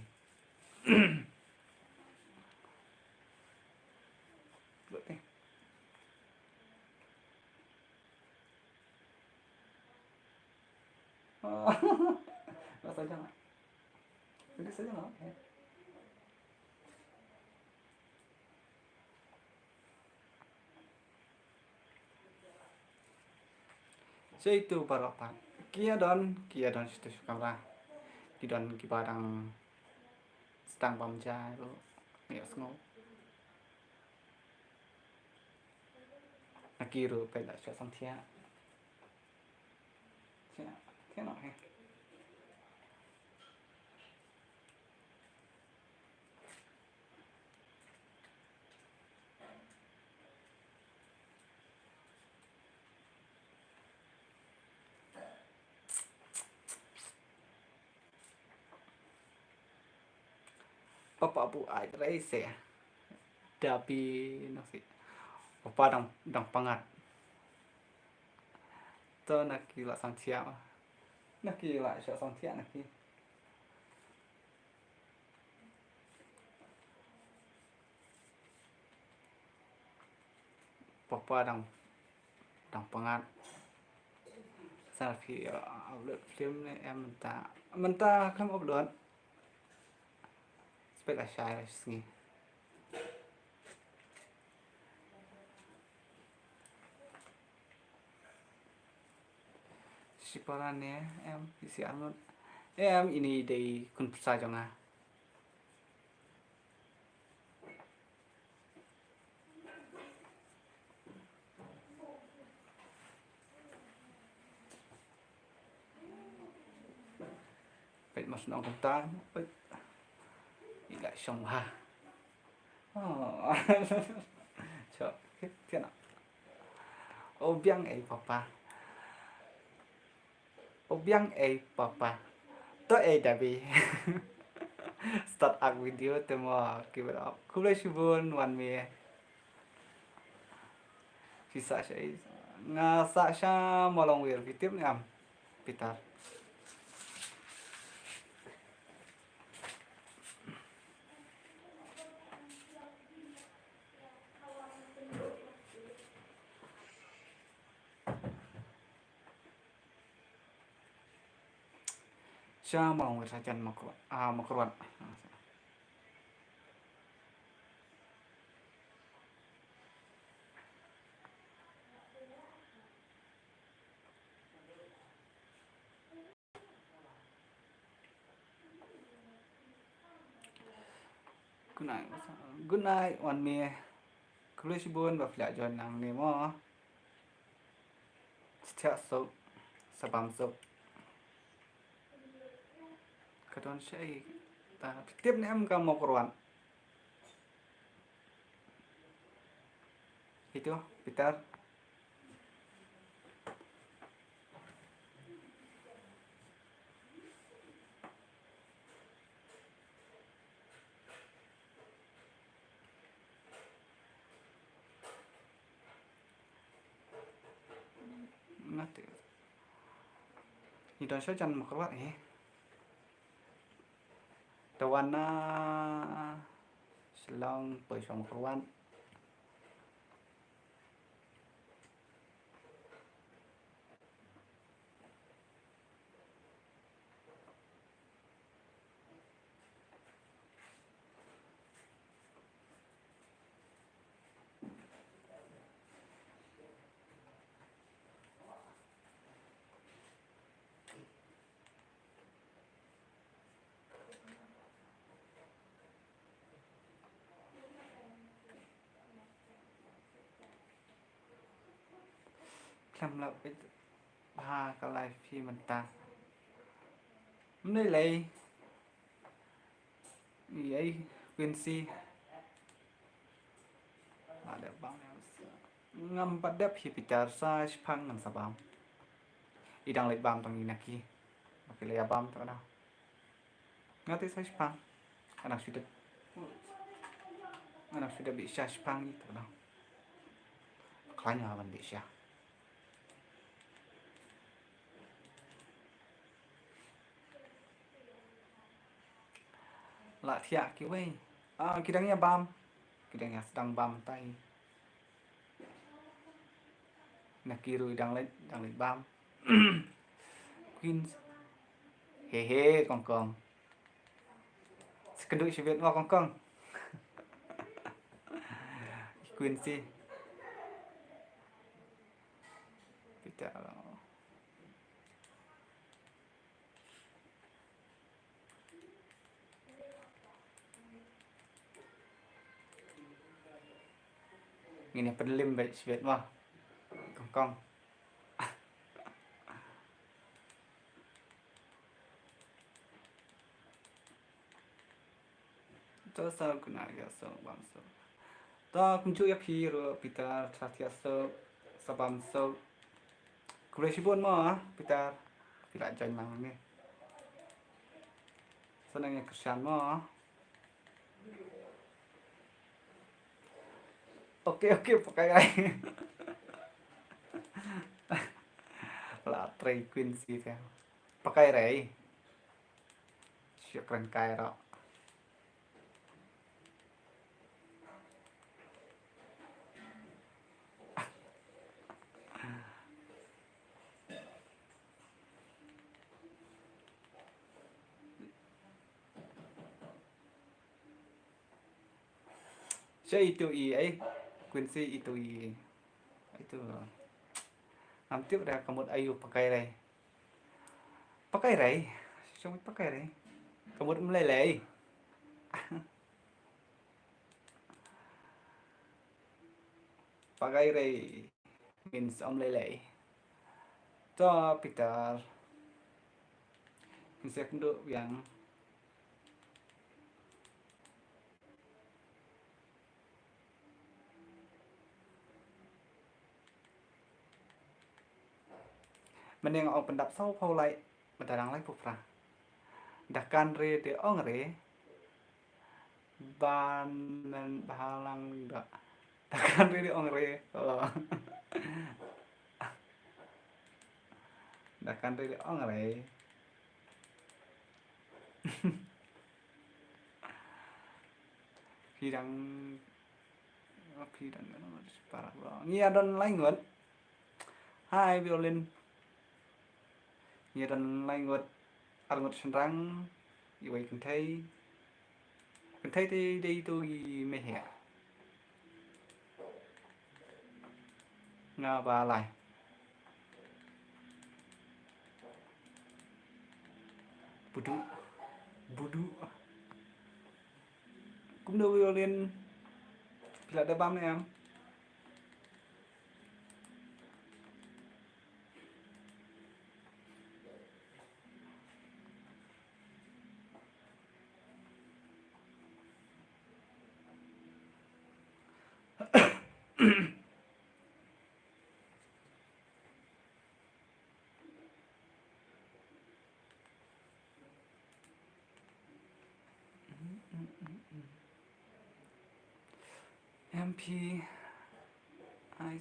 Rasa jangan. Jadi saja lah. Sha ito baroh pat ki ïa don, ki ïa don sha ito sha kamra. Ki don kiba dang sdang bam ja ruh, ïa sngew. Na ki ruh peit la sha sangthia. Sha, sha noh he. Papa bu ai rei se. Dabi nasi. Papa dang, dang pangat. To na ki la sangthia. Na ki la sha sangthia na ki. Papa dang, dang pangat. Sa phi, uh, upload film ne em mynta. Mynta khlem upload. Spek la shai la sngi. Shipara ne em isi arngut. Em ini dei kun psa jong nga. Peit mas nong kumta, peit. Ila shong ha. Oh. Chok, kit kena. Oh, biang ei papa. Oh, biang ei papa. To ei dabi. Start ak video te mo ki ba. Khublei shibun wan me. Phi sah sha i. Nga sah sha Mawlong wir, phi tip ne em? Peter. Sha Mawlong wir, sha jan Mawkyrwat. Ah, Mawkyrwat. Good night. Good night, wan me. Khublei shibun ba phi la join lang ne mo. Stia sok, sa bam sok. Ka don sha i, ta phi tip ne em ka Mawkyrwat? Itu, Peter. Nga te. Ngi don sha jan Mawkyrwat hi. Te wan na Shillong poi sha Mawkyrwat. Khlem lap beit bha ka live hi mynta. Mne lei. Ei, Quincy. Ngam pat dep hi Peter, sa shipang ngan sa bam. I dang leit bam tang i na ki. Phi la ïa bam tang na. Nga te sa shipang. Anak sudah. Anak sudah bi sa shipang i tang na. Khlaiñ ban bi sa. La thiah kiwei. Ah, ki dang ïa bam. Ki dang ïa sdang bam tai. Na ki ruh dang leit, dang leit bam. Queens. He he, Kong Kong. Skyndu shibit mo, Kong Kong. Queens sih. Pita. Ngin ïa pynlem beit shibit mo, Kong Kong. To sa kynmaw ïa sok bam sok. To kumjuh ïa phi ruh Peter, sa thiah sok, sa bam sok. Khublei shibun mo Peter. Phi la join lang ne. Sa nang ïa kyrshan mo. Oke oke, pakai rai. La trei Queens sih. Pakai rai. Shu kren kai ro. Sha itu i ai, Quincy itu i. Itu. Ngam tip da ka mut ayu pakai rai. Pakai rai. Shong pakai rai. Ka mut mlei lei. Pakai rai means mlei lei. To Peter. Insek ndu yang. Mynne nga ong pyndap saw phew lai, mynta dang lai phew phra. Da kan re de ong re, Ban men bhalang da. Da kan ri ong re. Oh. Da kan ri ong re. Phi dang, phi dang, para bro. Ngi ïa don lai ngut. Hi, Violin. Ngi ïa don lai ngut, ar ngut shynrang, iwei kynthei. Kynthei te dei tu i meh ïa. Nga ba lai. Budu. Budu. Kumno Violin? Phi la da bam ne em? M P I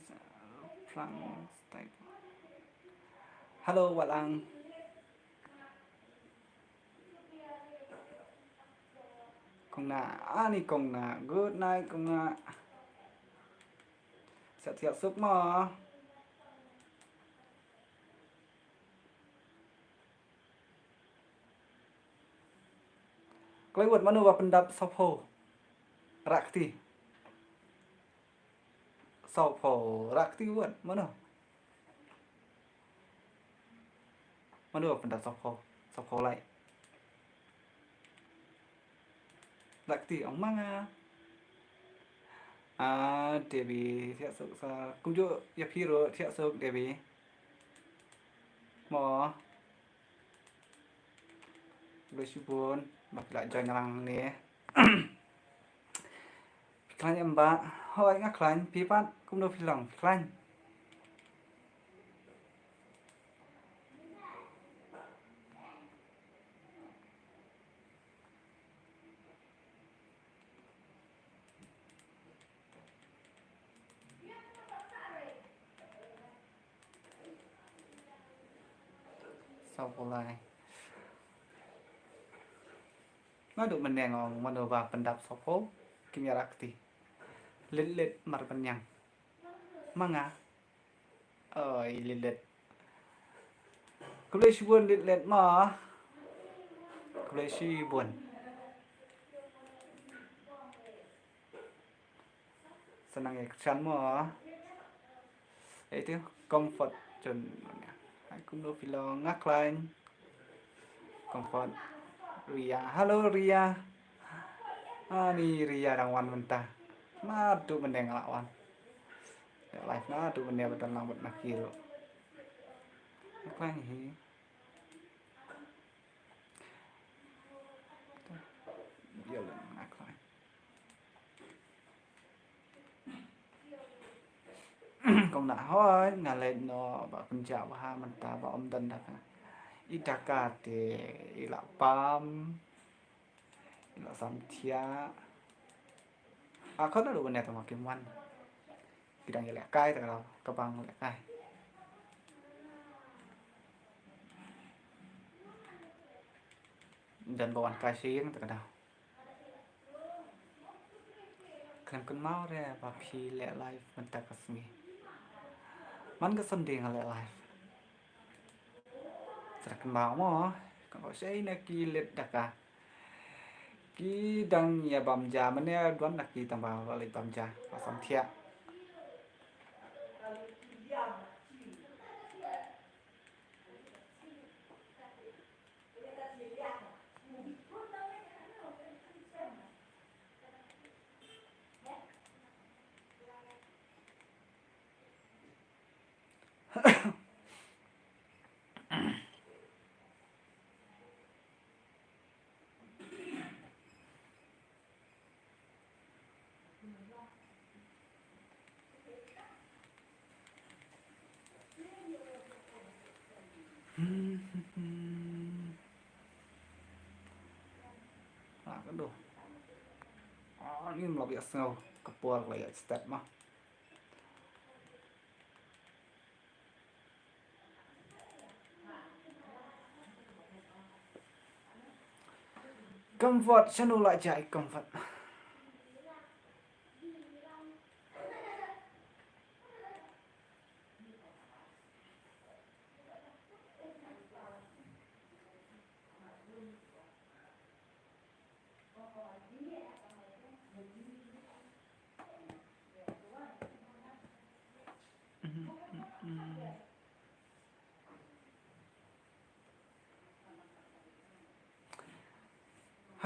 Frank Style. Hello, Walang. Kong Na, ani Kong Na. Good night, Kong Na. Siat siat suk mo. Kloi wat mano ba pyndap sopho rakti. Sopho rakti wat mano. Mano ba pyndap sopho, sopho lai. Rakti ong manga. Ah, Devi, thiah suk sa. Kumjuh ïa phi ruh, thiah suk, Devi. Mo. Bless you bun. Ba phi la join lang ni. Phi khlaiñ em ba? Hoi nga khlaiñ, phi pat kumno phi long, phi khlaiñ? Sopho lai. Nga duh mynne nga ong mano ba pyndap sopho, kim ïa rakti. Lit lit mar pynïang. Manga. Oi, lit lit. Khublei shibun lit lit ma. Khublei shibun. Sa nang ïa kyrchan mo. Ïa itu Comfort Chun. Hai kumno phi long, nga khlaiñ. Comfort. Ria. Hello Ria. Ani Ria dang wan mynta. Naduh mynne nga la wan. Ïa live naduh mynne ba don lang bad na ki ruh. Nga khlaiñ hi. Ïa leh nga khlaiñ. Kong Na hoi, nga leit noh ba kynjah bha mynta ba ym don Dhaka. I Dhaka te i la pam, i la samthiah. A khon ruh bynne tang ma kim wan. Ki dang ïa lehkai ta ka daw, ka bang lehkai. Don ba wan kai sha ïing ta ka daw. Khlem kynmaw re ba phi leh live mynta ka sngi. Man ka Sunday nga leh live. Sa kynmaw mo, ka ko shei na ki leit Dhaka. Ki dang ïa bam ja, mynne don na ki tang ba leit bam ja, ba samthiah. Ah, aduh. Ah, ngim lah ïa sngew ka por la ïa step ma. Comfort, shano la jai comfort.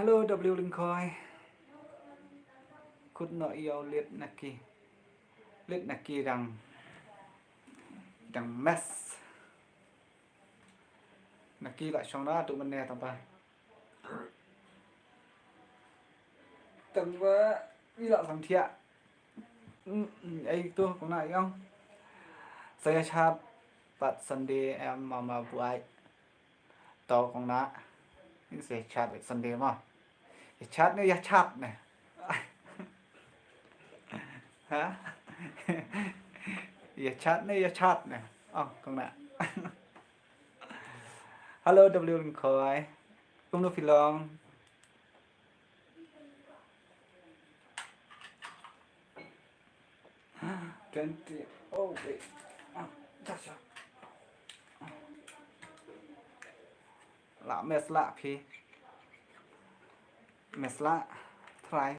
Hello W Lyngkhoi. Kut noh ïa u Lit Naki. Lit Naki dang, dang mess. Naki la shong na tu mane tang ba. Tang ba ila sang thiah. Mm, mm, ai tu kong na yong. Saya chat pat Sunday em mama buai. To kong na. Ni saya chat pat Sunday ma. Ya chat ne ya chat ne. Ha? Ya chat ne ya chat ne. Oh, kong na. Hello W Lyngkhoi. Kumno phi long? Twenty. Oh, wait. Ah, that's a. La mess la phi. Mess la. Try.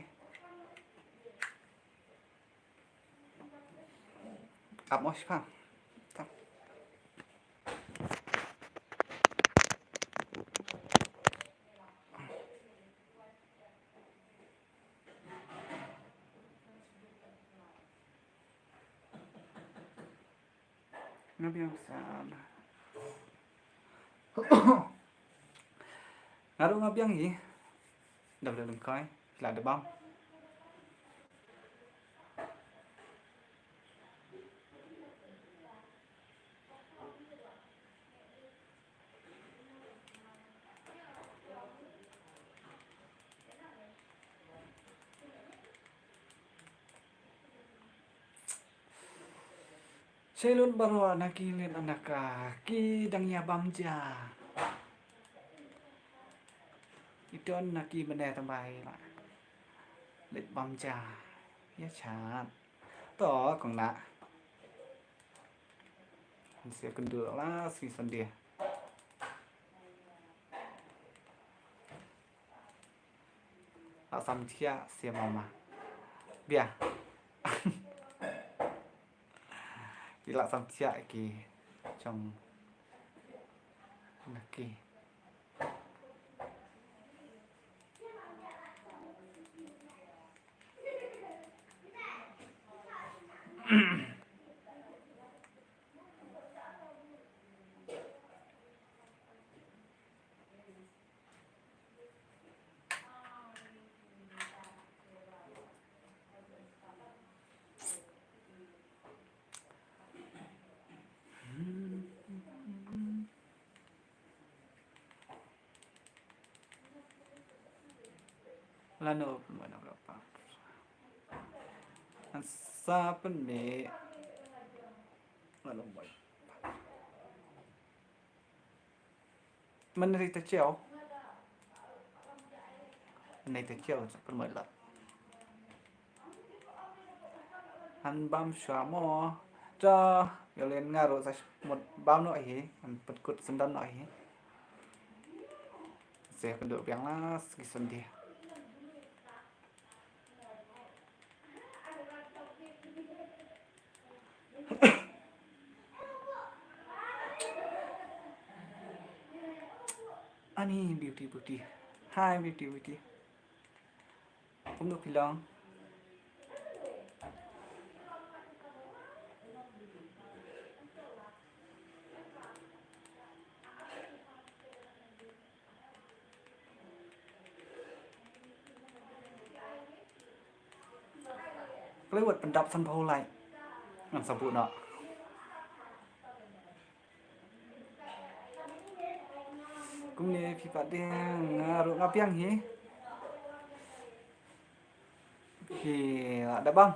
Ap mo shi pang. Tap. Nga biang sa. Nga ruh nga biang hi. W Lyngkhoi, la da bam. Shalom baroh na ki leit na ka ki dang ïa bam ja. Ito na ki mane tambai la. Leit bam ja. Ïa chat. To kong na. Sia kendur la si sendia. Asam cia sia mama. Bia. Ila sam cia ki chong naki. Lano pynmoi na ka pa. An sa pynmih. Lano moi. Mynri ta chiaw. Mynri ta chiaw sa pynmoi lat. Han bam shwa mo. Ta, ïa len nga ruh sa mut bam noh hi, han pynkut syndon noh hi. Sa kynduh biang la, sgi sendih. Ani beauty beauty. Hi beauty beauty. Kumno phi long? Khlem wat pyndap san phew lai. Ngan sa buh noh. Kumne phi pat de nga ruh nga biang hi. Ki la da bang.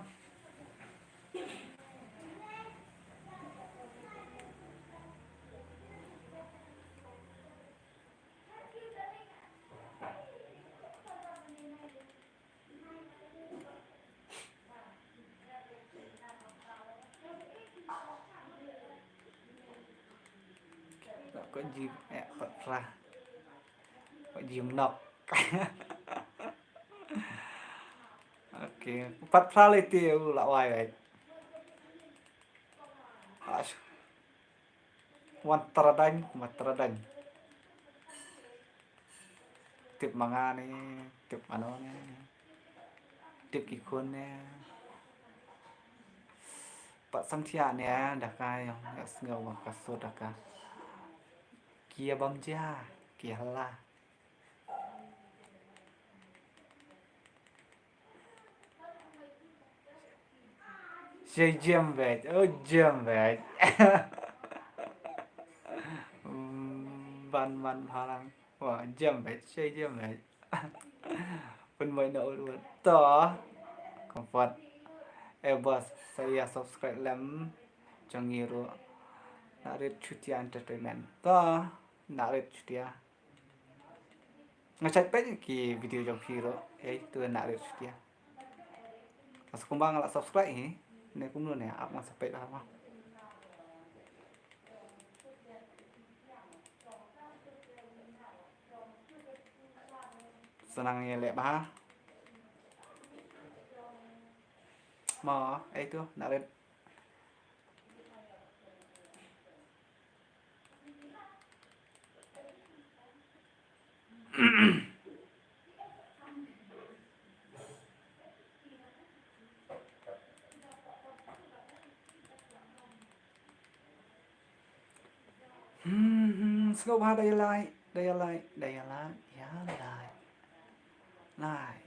Ko jim, eh, pat pra. Ko jim nok. Okay, pat pra le ti u la wai wai. Ash. Wan tradang, wan tradang. Tip manga ne, tip mano ne, tip ki khun ne. Pat samthia ne, da ka ïong, ïa sngew wa ka sut da ka. Ki ïa bam ja, ki hala. Shei jem beit, oh jem beit. Ban man halang. Wa jem beit, shei jem beit. Pun mai na ul ul. To. Comfort. Eh bos, sa ïa subscribe lem. Jong ngi ruh. Narit Chutia Entertainment. To. Narit Chutia. Nga check peit ki video jong phi ruh. Eh, tu Narit Chutia. Pas kumba nga la subscribe hi. Ne kumno ne, ap nga sa peit bha. Sa nang ïa leh bha. Mo, eh tu, Narit. Hmm, hmm, sngewbha da ïa like, da ïa like, da ïa like, ïa like. Like.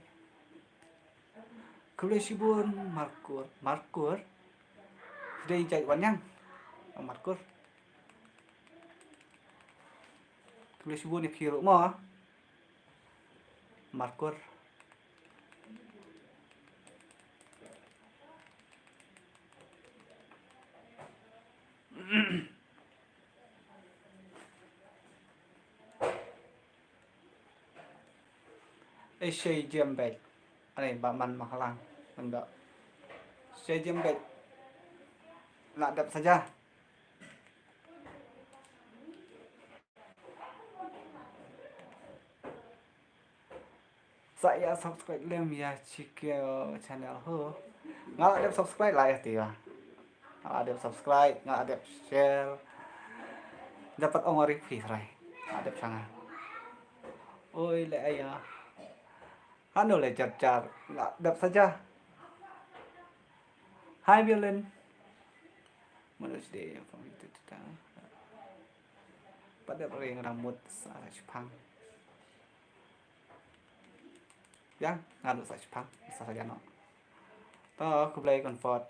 Khublei shibun, Markur, Markur. Dei jait wan yang. Markur. Khublei shibun ïa phi ruh mo. Markur. Eh, shei jem beit. Ani ba man ma halang. Ando. Shei jem beit. La dep saja. Sa ïa subscribe lem ïa Chikio channel ho. Nga la dep subscribe la ïa ti ba. Nga la dep subscribe, nga la dep share. Dapat ong ori phi rai. Nga la dep sanga. Oi le aya. Hanu le jar jar. Nga la dep saja. Hi Biolin. Manu side from itu tita. Pat dep ring rambut sa shipang. Yang, nga ruh sa shipang, sa saja noh. To, khublei comfort.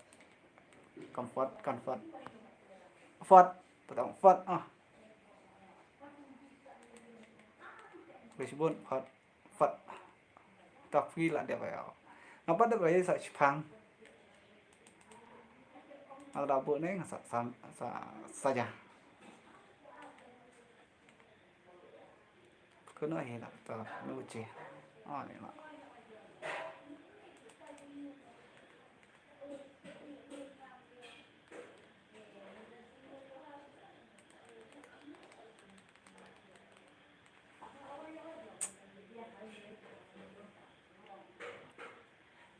Comfort, comfort. Fort, to comfort, ah. Khublei shibun, fort, fort. To phi la dep ïa. Nga pat dep ïa sa shipang. Nga da buh ne, nga sa, sa, sa, saja. Kano hi la to nu che. Ah, ni la.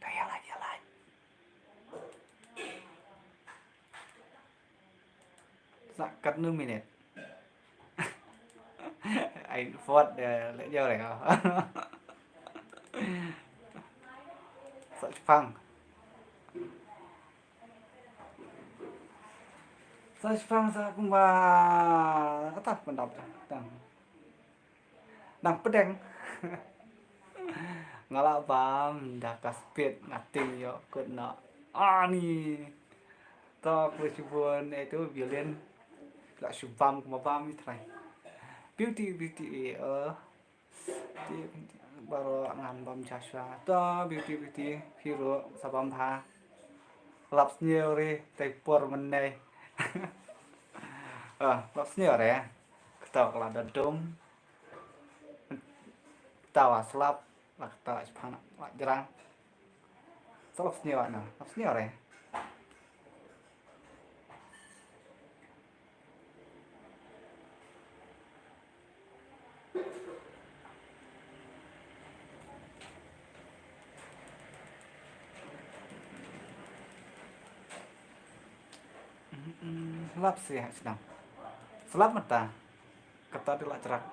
Da ïa like, ïa like. Sa katno minit. Ai fort de leh jauh leh. Sa shipang. Sa shipang sa kumba kata pendap tang. Dang pdeng. Nga la bam da ka speed nga ting ïoh kut na. Ani. To khublei shibun itu Biolin. La shu bam kumba bam i trai. Beauty, beauty, eh. Beauty, beauty. Baroh ngan bam Joshua. To, Beauty, Beauty, phi ruh sa bam bha. Lap sniew re, te por mynne. Ah, lap sniew re. Kata ka la da dum. Kata wa slap, la kata wa shipang, wa jrang. Sa lap sniew na, lap sniew re. Slap sih, ha, sdang. Slap mynta. Kata dei la jrang.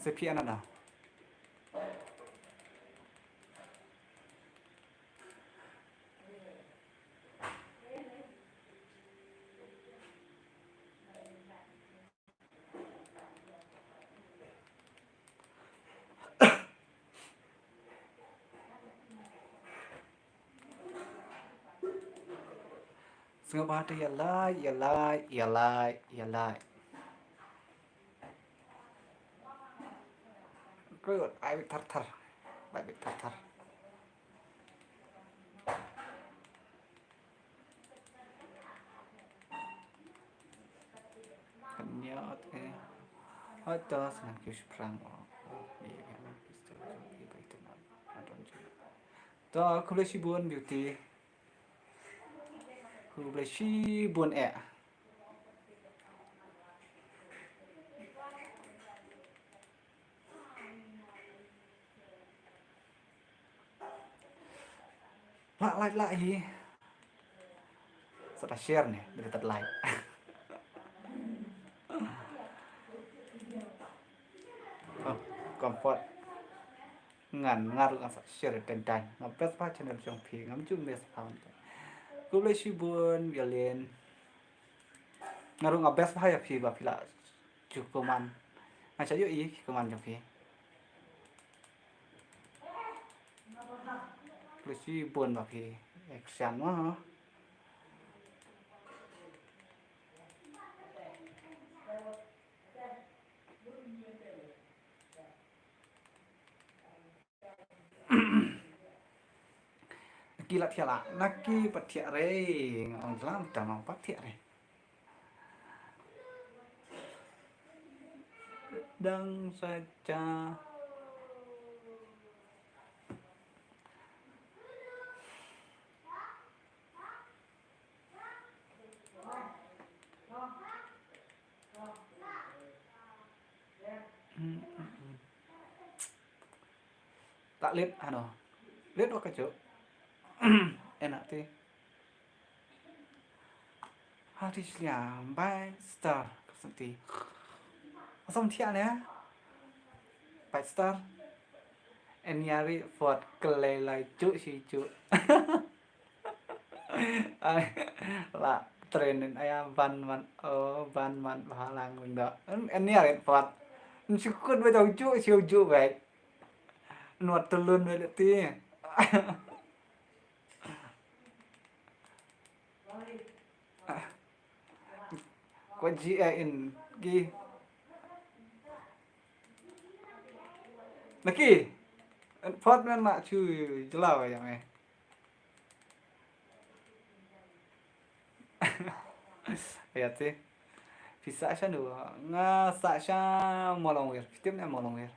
Sa phi ana da. Sngewbha te ïa like, ïa like, ïa like, ïa like. Good, ai bit thar thar. Ai bit thar thar. Kan ïa ot eh. Hoi to, sa nang kiew shiphrang. To, khublei shibun Beauty. Khublei shibun eh. Lah, like, lah, hi. Sa da share ne, da tad like. Oh, comfort. Ngan, ngan ruh ngan sa share teng teng. Nga best bha channel jong phi, ngam ju miss pha. Khublei shibun, Violin. Nga ruh nga best bha ïa phi ba phi la ju comment. Nga sha ïohi ki comment jong phi. Khublei shibun ba phi action mo. Naki la thiah la, naki pat thiah re, nga ong jlam tang ong pat thiah re. Dang sa ja. Ta leit, ano. Leit wa ka juk. Ena ti. Ha ti shlia, bai star, ka santi. Asam thiah ne. Bai star. En yari fort kelei lai juk shi juk. Ai, la train in aya ban man, oh, ban man bhalang wing da. En, en ni arit pat. En sukut ba jauh juk, siu juk ba. En wat telun ba leti. Ko ji, eh, in gi. Naki. En pat men ma chu jelaw ya me. Ïa te. Phi sah sha nu, nga sah sha Mawlongwir. Phi tip ne Mawlongwir?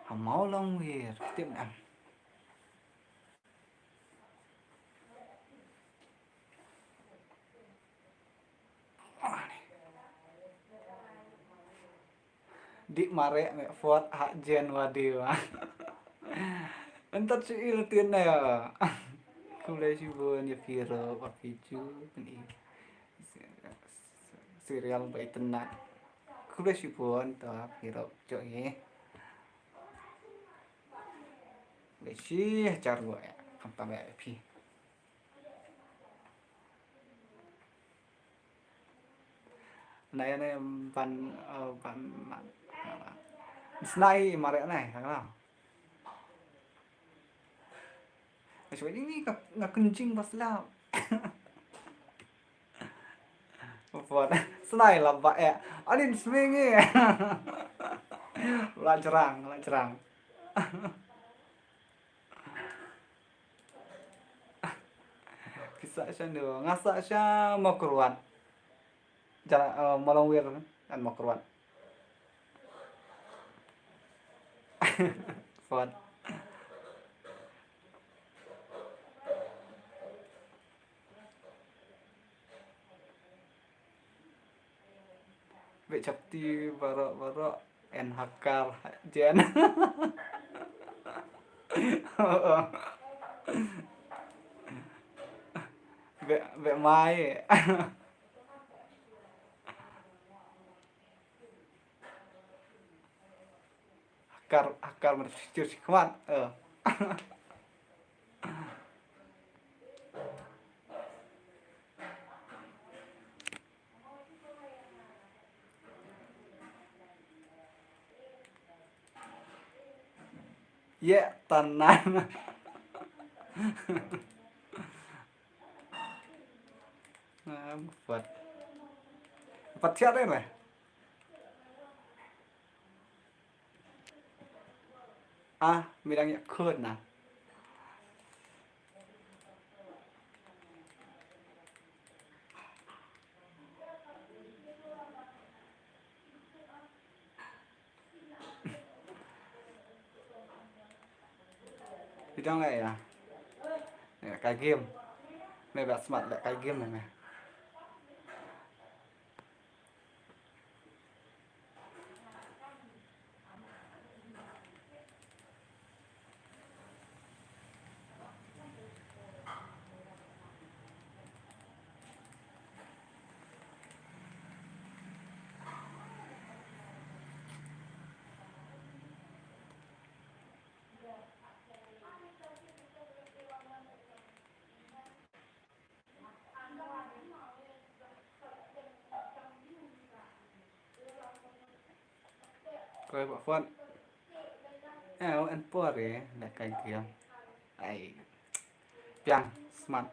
Ha Mawlongwir, phi tip ne? Dik mareh me fot ha jen wadi wa. Entat shu il tin ne. Khublei shibun ïa phi ruh ba phi ju pyn-i serial ba itynnat. Khublei shibun ta phi ruh ju hi. Khublei shi hajar ruh ïa khamtam ïa phi. Na ïa ne ban, eh, ban mat. Snai mare nai, ha. Nga shwa ni ka, nga kynjing ba slap. Bad snai la ba eh. Anin smingi. La jrang, la jrang. Pisa sha ndu, nga sa sha Mawkyrwat. Jara, eh, Mawlongwir, kan Mawkyrwat. Fot. Bek chapti baroh baroh en hakar jen. Bek, bek mai. Hakar, hakar mer sir si khmat. Eh. Ye tanan. Ngam pat. Pat siat deh meh. Ah, midang ïa khun na. Midang leh ïa. Leh kai game. Me ba smat leh kai game me. Koi ba fon. Eh, en por eh, da kai kiam. Ai. Piang, smart.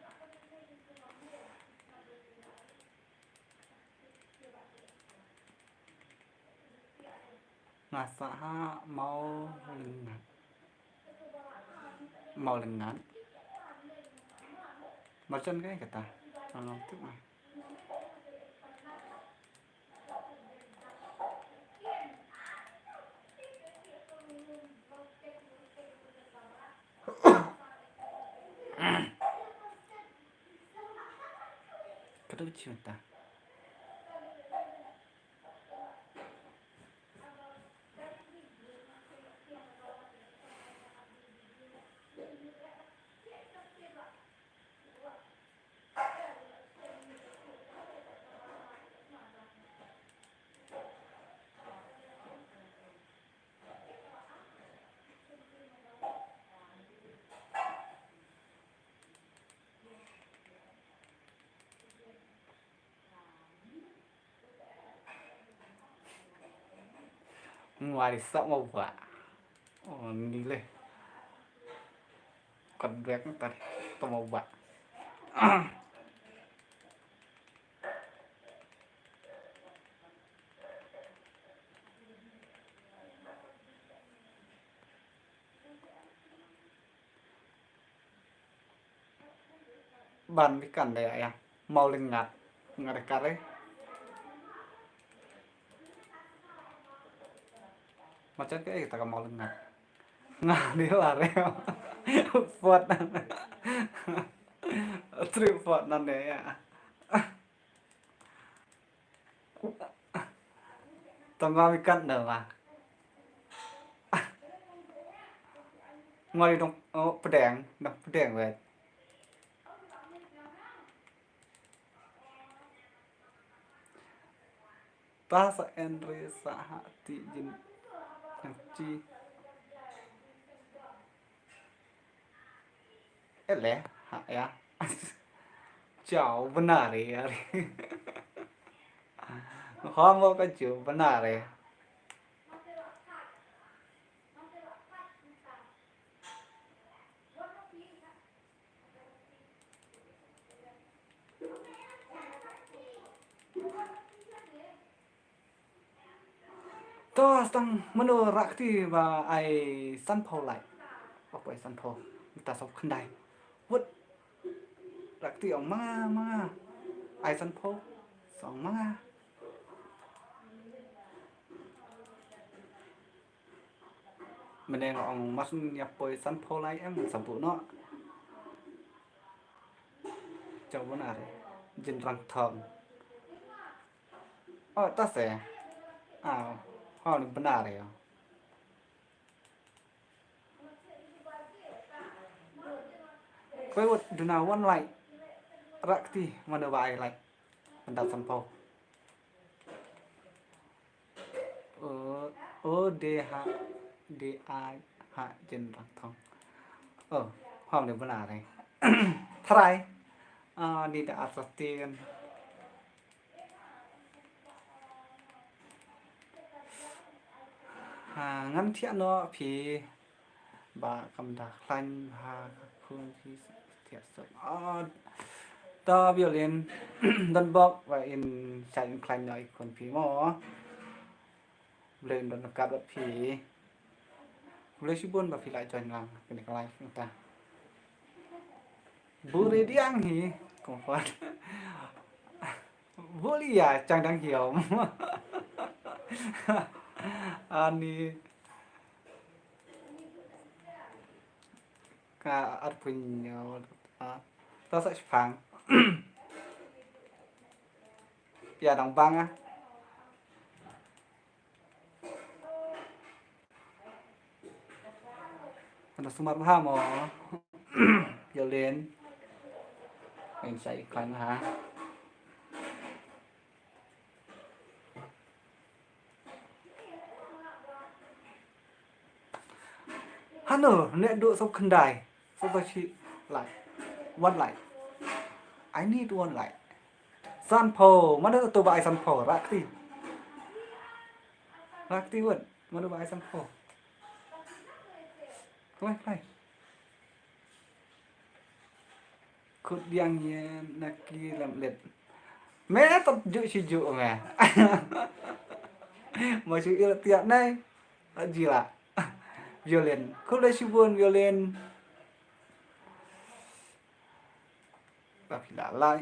Nga sa ha Mawlyngngad. Mawlyngngad. Merchant kai kata. Tolong tu mah. Kata kecil ta. Ngwari sok mo ba. Oh, ni le. Kot dek ntar to mo ba. Ban bikan de ya. Mawlyngngad. Ngare kare. Macam ke kita ka Mawlyngngad. Nga di lare. Fort. Trip fort nan de ya. Tang ma mi kat na ma. Ngoi dong, oh, pedang, dong pedang wet. Ta sa en re sa ha ti jin nang chi. Ele, ha, ya. Chao, benar ya. Homo ka chu, benar ya. To, sdang mano rakti ba ai sanphew lai. Ba poi sanphew. Mynta saw khyndai. Wut. Rakti ong ma nga, ma nga. Ai sanphew. Sdang ma nga. Mynne nga ong mas ïa poi sanphew lai em sa buh noh. Jong bunar. Jin rang thong. Oh, ta se. Ah, ha ni bunar ïa. Koi wut duna wan lai. Rakti mano ba ai lai. Mynta sanphew. Oh, oh, de ha, de ai ha jin rang thong. Oh, ha ni bunar ïa. Tharai. Ah, ni da arsatin. Ha, ngan thiah noh phi ba kam da khlaiñ ha ka khun phi thiah suk. Ah, ta violin don bok ba in sa in khlaiñ noh i khun phi mo. Blei don kat ba phi. Blei shibun ba phi la join lang kane ka live nta. Buri diang hi, kompat. Buri ya, chang dang hiom. Ani ka arpuin yo, ah, ta sa shpang. Ya dang bang ah. Ana sumar bha mo. Violin. Main sa iklan ha. Hano, ne duk saw khyndai. Saw ba shi lai. One lai. I need one lai. Sanphew, mano to ba ai sanphew, rakti. Rakti wut, mano ba ai sanphew. Klai, klai. Khut diang ïa na ki lam let. Me tot ju shi ju me. Ma shu il tiap nai. Ji la. Violin. Khut le shibun violin. Ba phi la lai.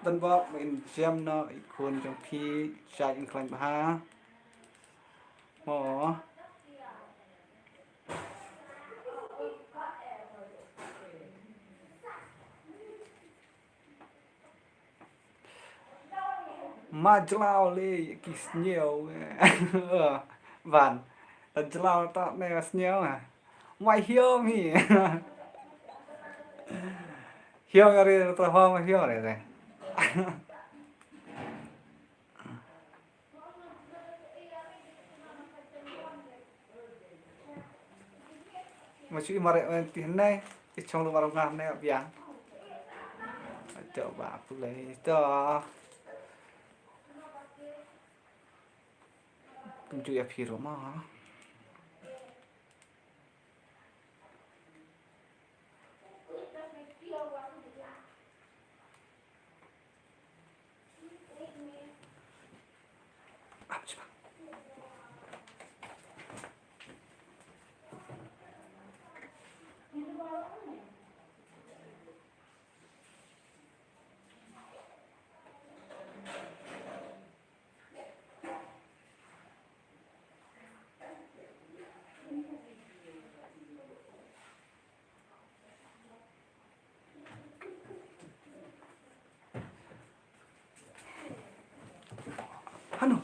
Don bok ba in jem noh i khun jong phi. Shai in khlaiñ bha. Mo. Ma jlaw le ki sniew. Ban. Ta jlaw ta ne sniew. Ma hiom hi. Hiom re ta hom hiom re re. Ma shu i mareh wen ti hynne, i chong lu mareh nga hynne biang. Coba pulai to. Kum ju ïa phi ruh ma. Hano.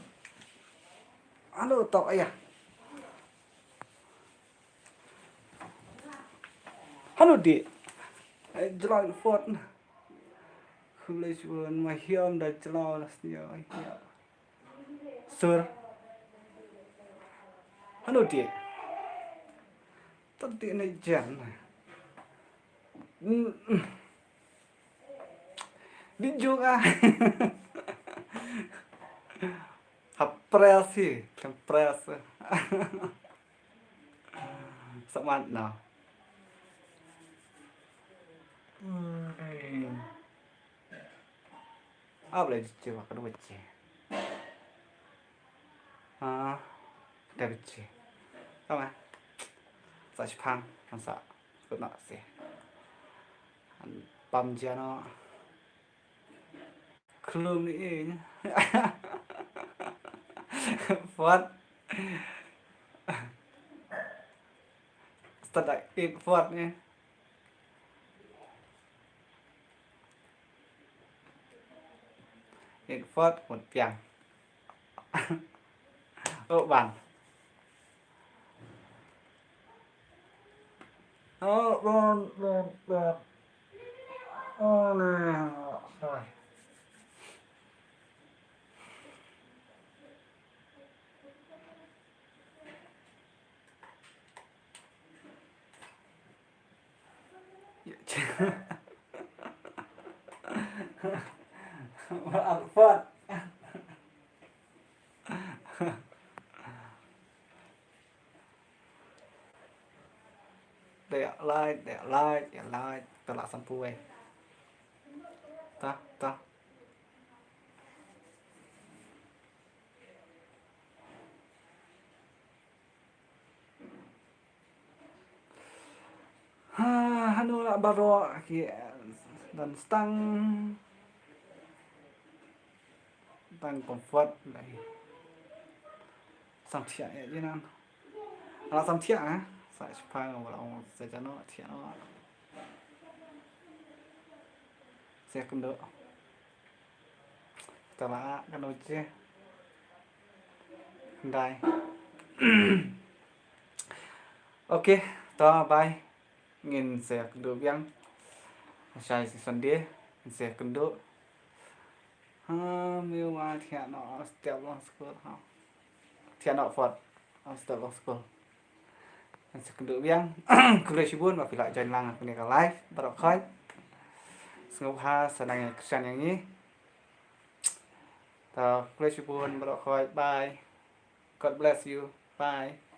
Hano tau aya. Hano di. Jlai fort na. Khulai chuan ma hiam da jlai na snia hiam. Sur. Hano di. Tadi na jan. Di juga. Hapres hi, hapres. Samat na. Hmm. Apa lagi cuba kedua cek. Ah. David J. Tama. Sa shipang kan sa. Kut na si. An pam jano. Klum ni eh. Fuad. Start like it fuad ni. It fuad mut piang. Oh ban. Oh ban ban ban. Oh no. Sorry. Alfat. Dek light, dek light, dek light. Tolak sampui. Tah, tah. Ha, hanu la baroh ki dan stang. Tang comfort lai. Sang thiah eh jinan. Ala sang thiah eh. Sa shipang wala ong sa jano thiah no. Sa kendo. Tama ka no je. Dai. Okay, to bye. Ngin sa kynduh biang. Shai si Sunday ngin sa kynduh. Ha, miwa thiah no step long school ha. Thiah no fort. Step long school. Ngin sa kynduh biang. Khublei shibun ba phi la join lang ha kane ka live baroh khoit. Sngewbha sa nang ïa kyrshan ïa ngi. Ta khublei shibun baroh khoit. Bye. God bless you. Bye.